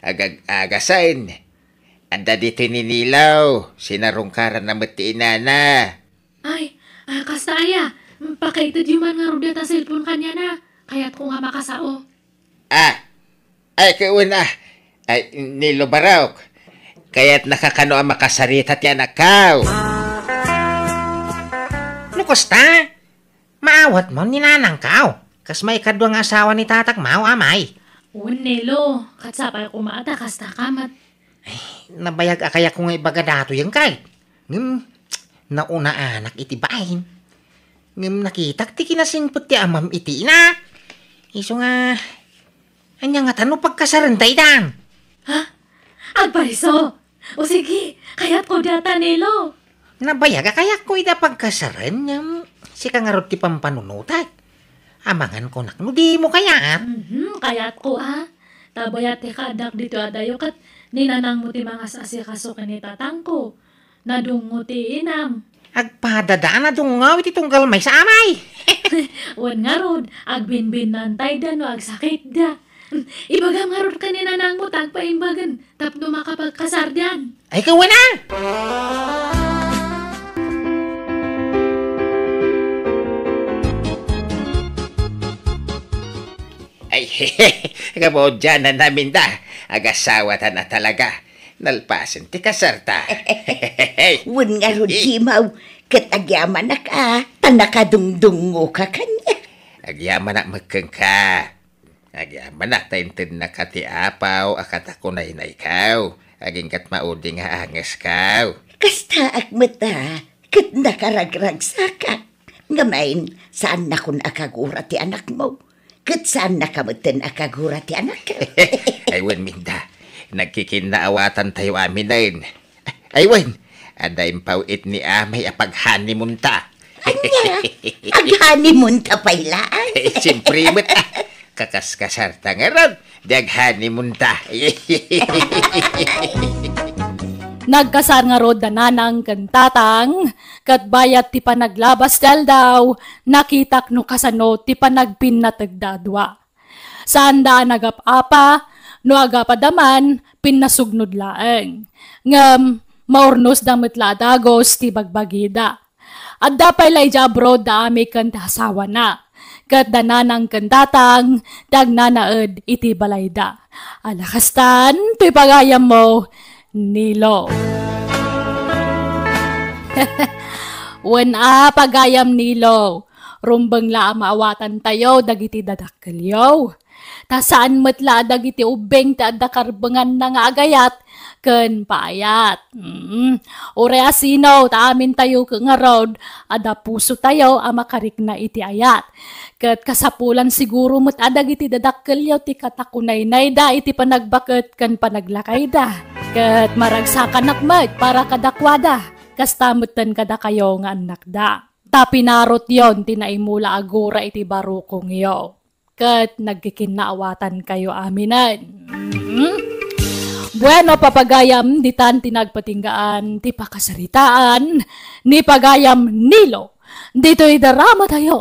agag-agasen. Adda ditoy ni Nilo. Sinarungkaran na met ti inana. Ay, ah, kasta aya, pakaitedyo man ngarud dayta cellphone kaniana. Kayatko nga makasao. Ah, ay, kawen, ah. Ay, Nilo Barok. Kayatnaka kano a makasarita ti anakko. No kasta, maawatmo ni nanangko. Kas maikadua nga asawa ni tatangmo, Amay. Wen, Nilo, ket sapay koma ta kasta ka met. Ay, nabayag a kayatko nga ibaga datoyen kay. Ngem, naunaanak iti bain. Ngem nakitak ti kinasingpet ti amam iti ina. Isu nga, ania ngata no pagkasarenta itan? Ha? Agpayso? O sige, kayatko dayta, Nilo. Nabayag a kayatko ida pagkasaren, ngem sika ngarud ti pampanunotak. Amangan konak no dimo kayat. Mhm, kayatko a. Ta bayat ti kaaddak ditoy adayo ket ni nanangmo ti mangas-asikaso ken ni tatangko. Nadungngo ti inam. Agpadada a nadungngo iti tunggal maysa, Amay. Wen ngarud, agbinbinnantayda no agsakitda. Ibagam ngarud ken ni nanangmo ta agpaimbagen tapno makapagkasardan. Ay, kawen a! Ay, kabudianan amin da. Agasawatan a talaga. Nalpasen ti kasarta. Wen ngarud, Jimaw, ket agyamanak a, ta nakadungdungngoka kaniak. Agyamanak met kenka. Agyamanak ta intednaka ti apaw a katakunaynaykaw. Aginggat maudi nga angeskaw. Kastaak met a, ket nakaragragsakak. Ngem, saannakon a kagura ti anakmo, ket saannaka metten a kagura ti anakko. Ay wen, Minda, nagkikinnaawatan tayo aminen. Ay wen, adda impaw-it ni Amay a pag-honeymoon ta. Ania? Ag-honeymoon ta pay laeng? Siyempre met, ah. Kakaskasarta ngarud, di ag-honeymoon ta. Nagkasar ngarud da Nanang ken Tatang, ket bayat ti panaglabas ti aldaw, nakitak no kasano ti panagpinnategda a dua. Saanda a nagap-apa, no agapada man, pinnasugnod laeng. Ngem, maurnosda met la a dagus ti bagbagida. Adda pay la idiay abroad da Ami ken ti asawana, ket da Nanang ken Tatang ti agnanaed iti balayda. Ala kastan, toy pagayammo, Nilo. Wen a, pagayam Nilo, rumbeng la a maawatantayo dagiti dadakkelyo. Ta saan met la a dagiti ubbing ti adda karbenganna nga agayat ken paayat. Mm. Uray a sino, ta amintayo ket ngarud, adda pusotayo a makarikna iti ayat. Ket kasapulan siguro met a dagiti dadakkelyo ti katakunaynayda iti panagbaket ken panaglakayda. Ket maragsakanak met para kadakuada, kasta metten kadakayo nga annakda. Ta pinarutyon ti naimula a gura iti barukongyo. Ket nagkikinnaawatan kayo aminen. Mm. Bueno, papagayam, ditan ti nagpatinggaan ti pakasaritaan ni pagayam Nilo. Ditoy drama tayo.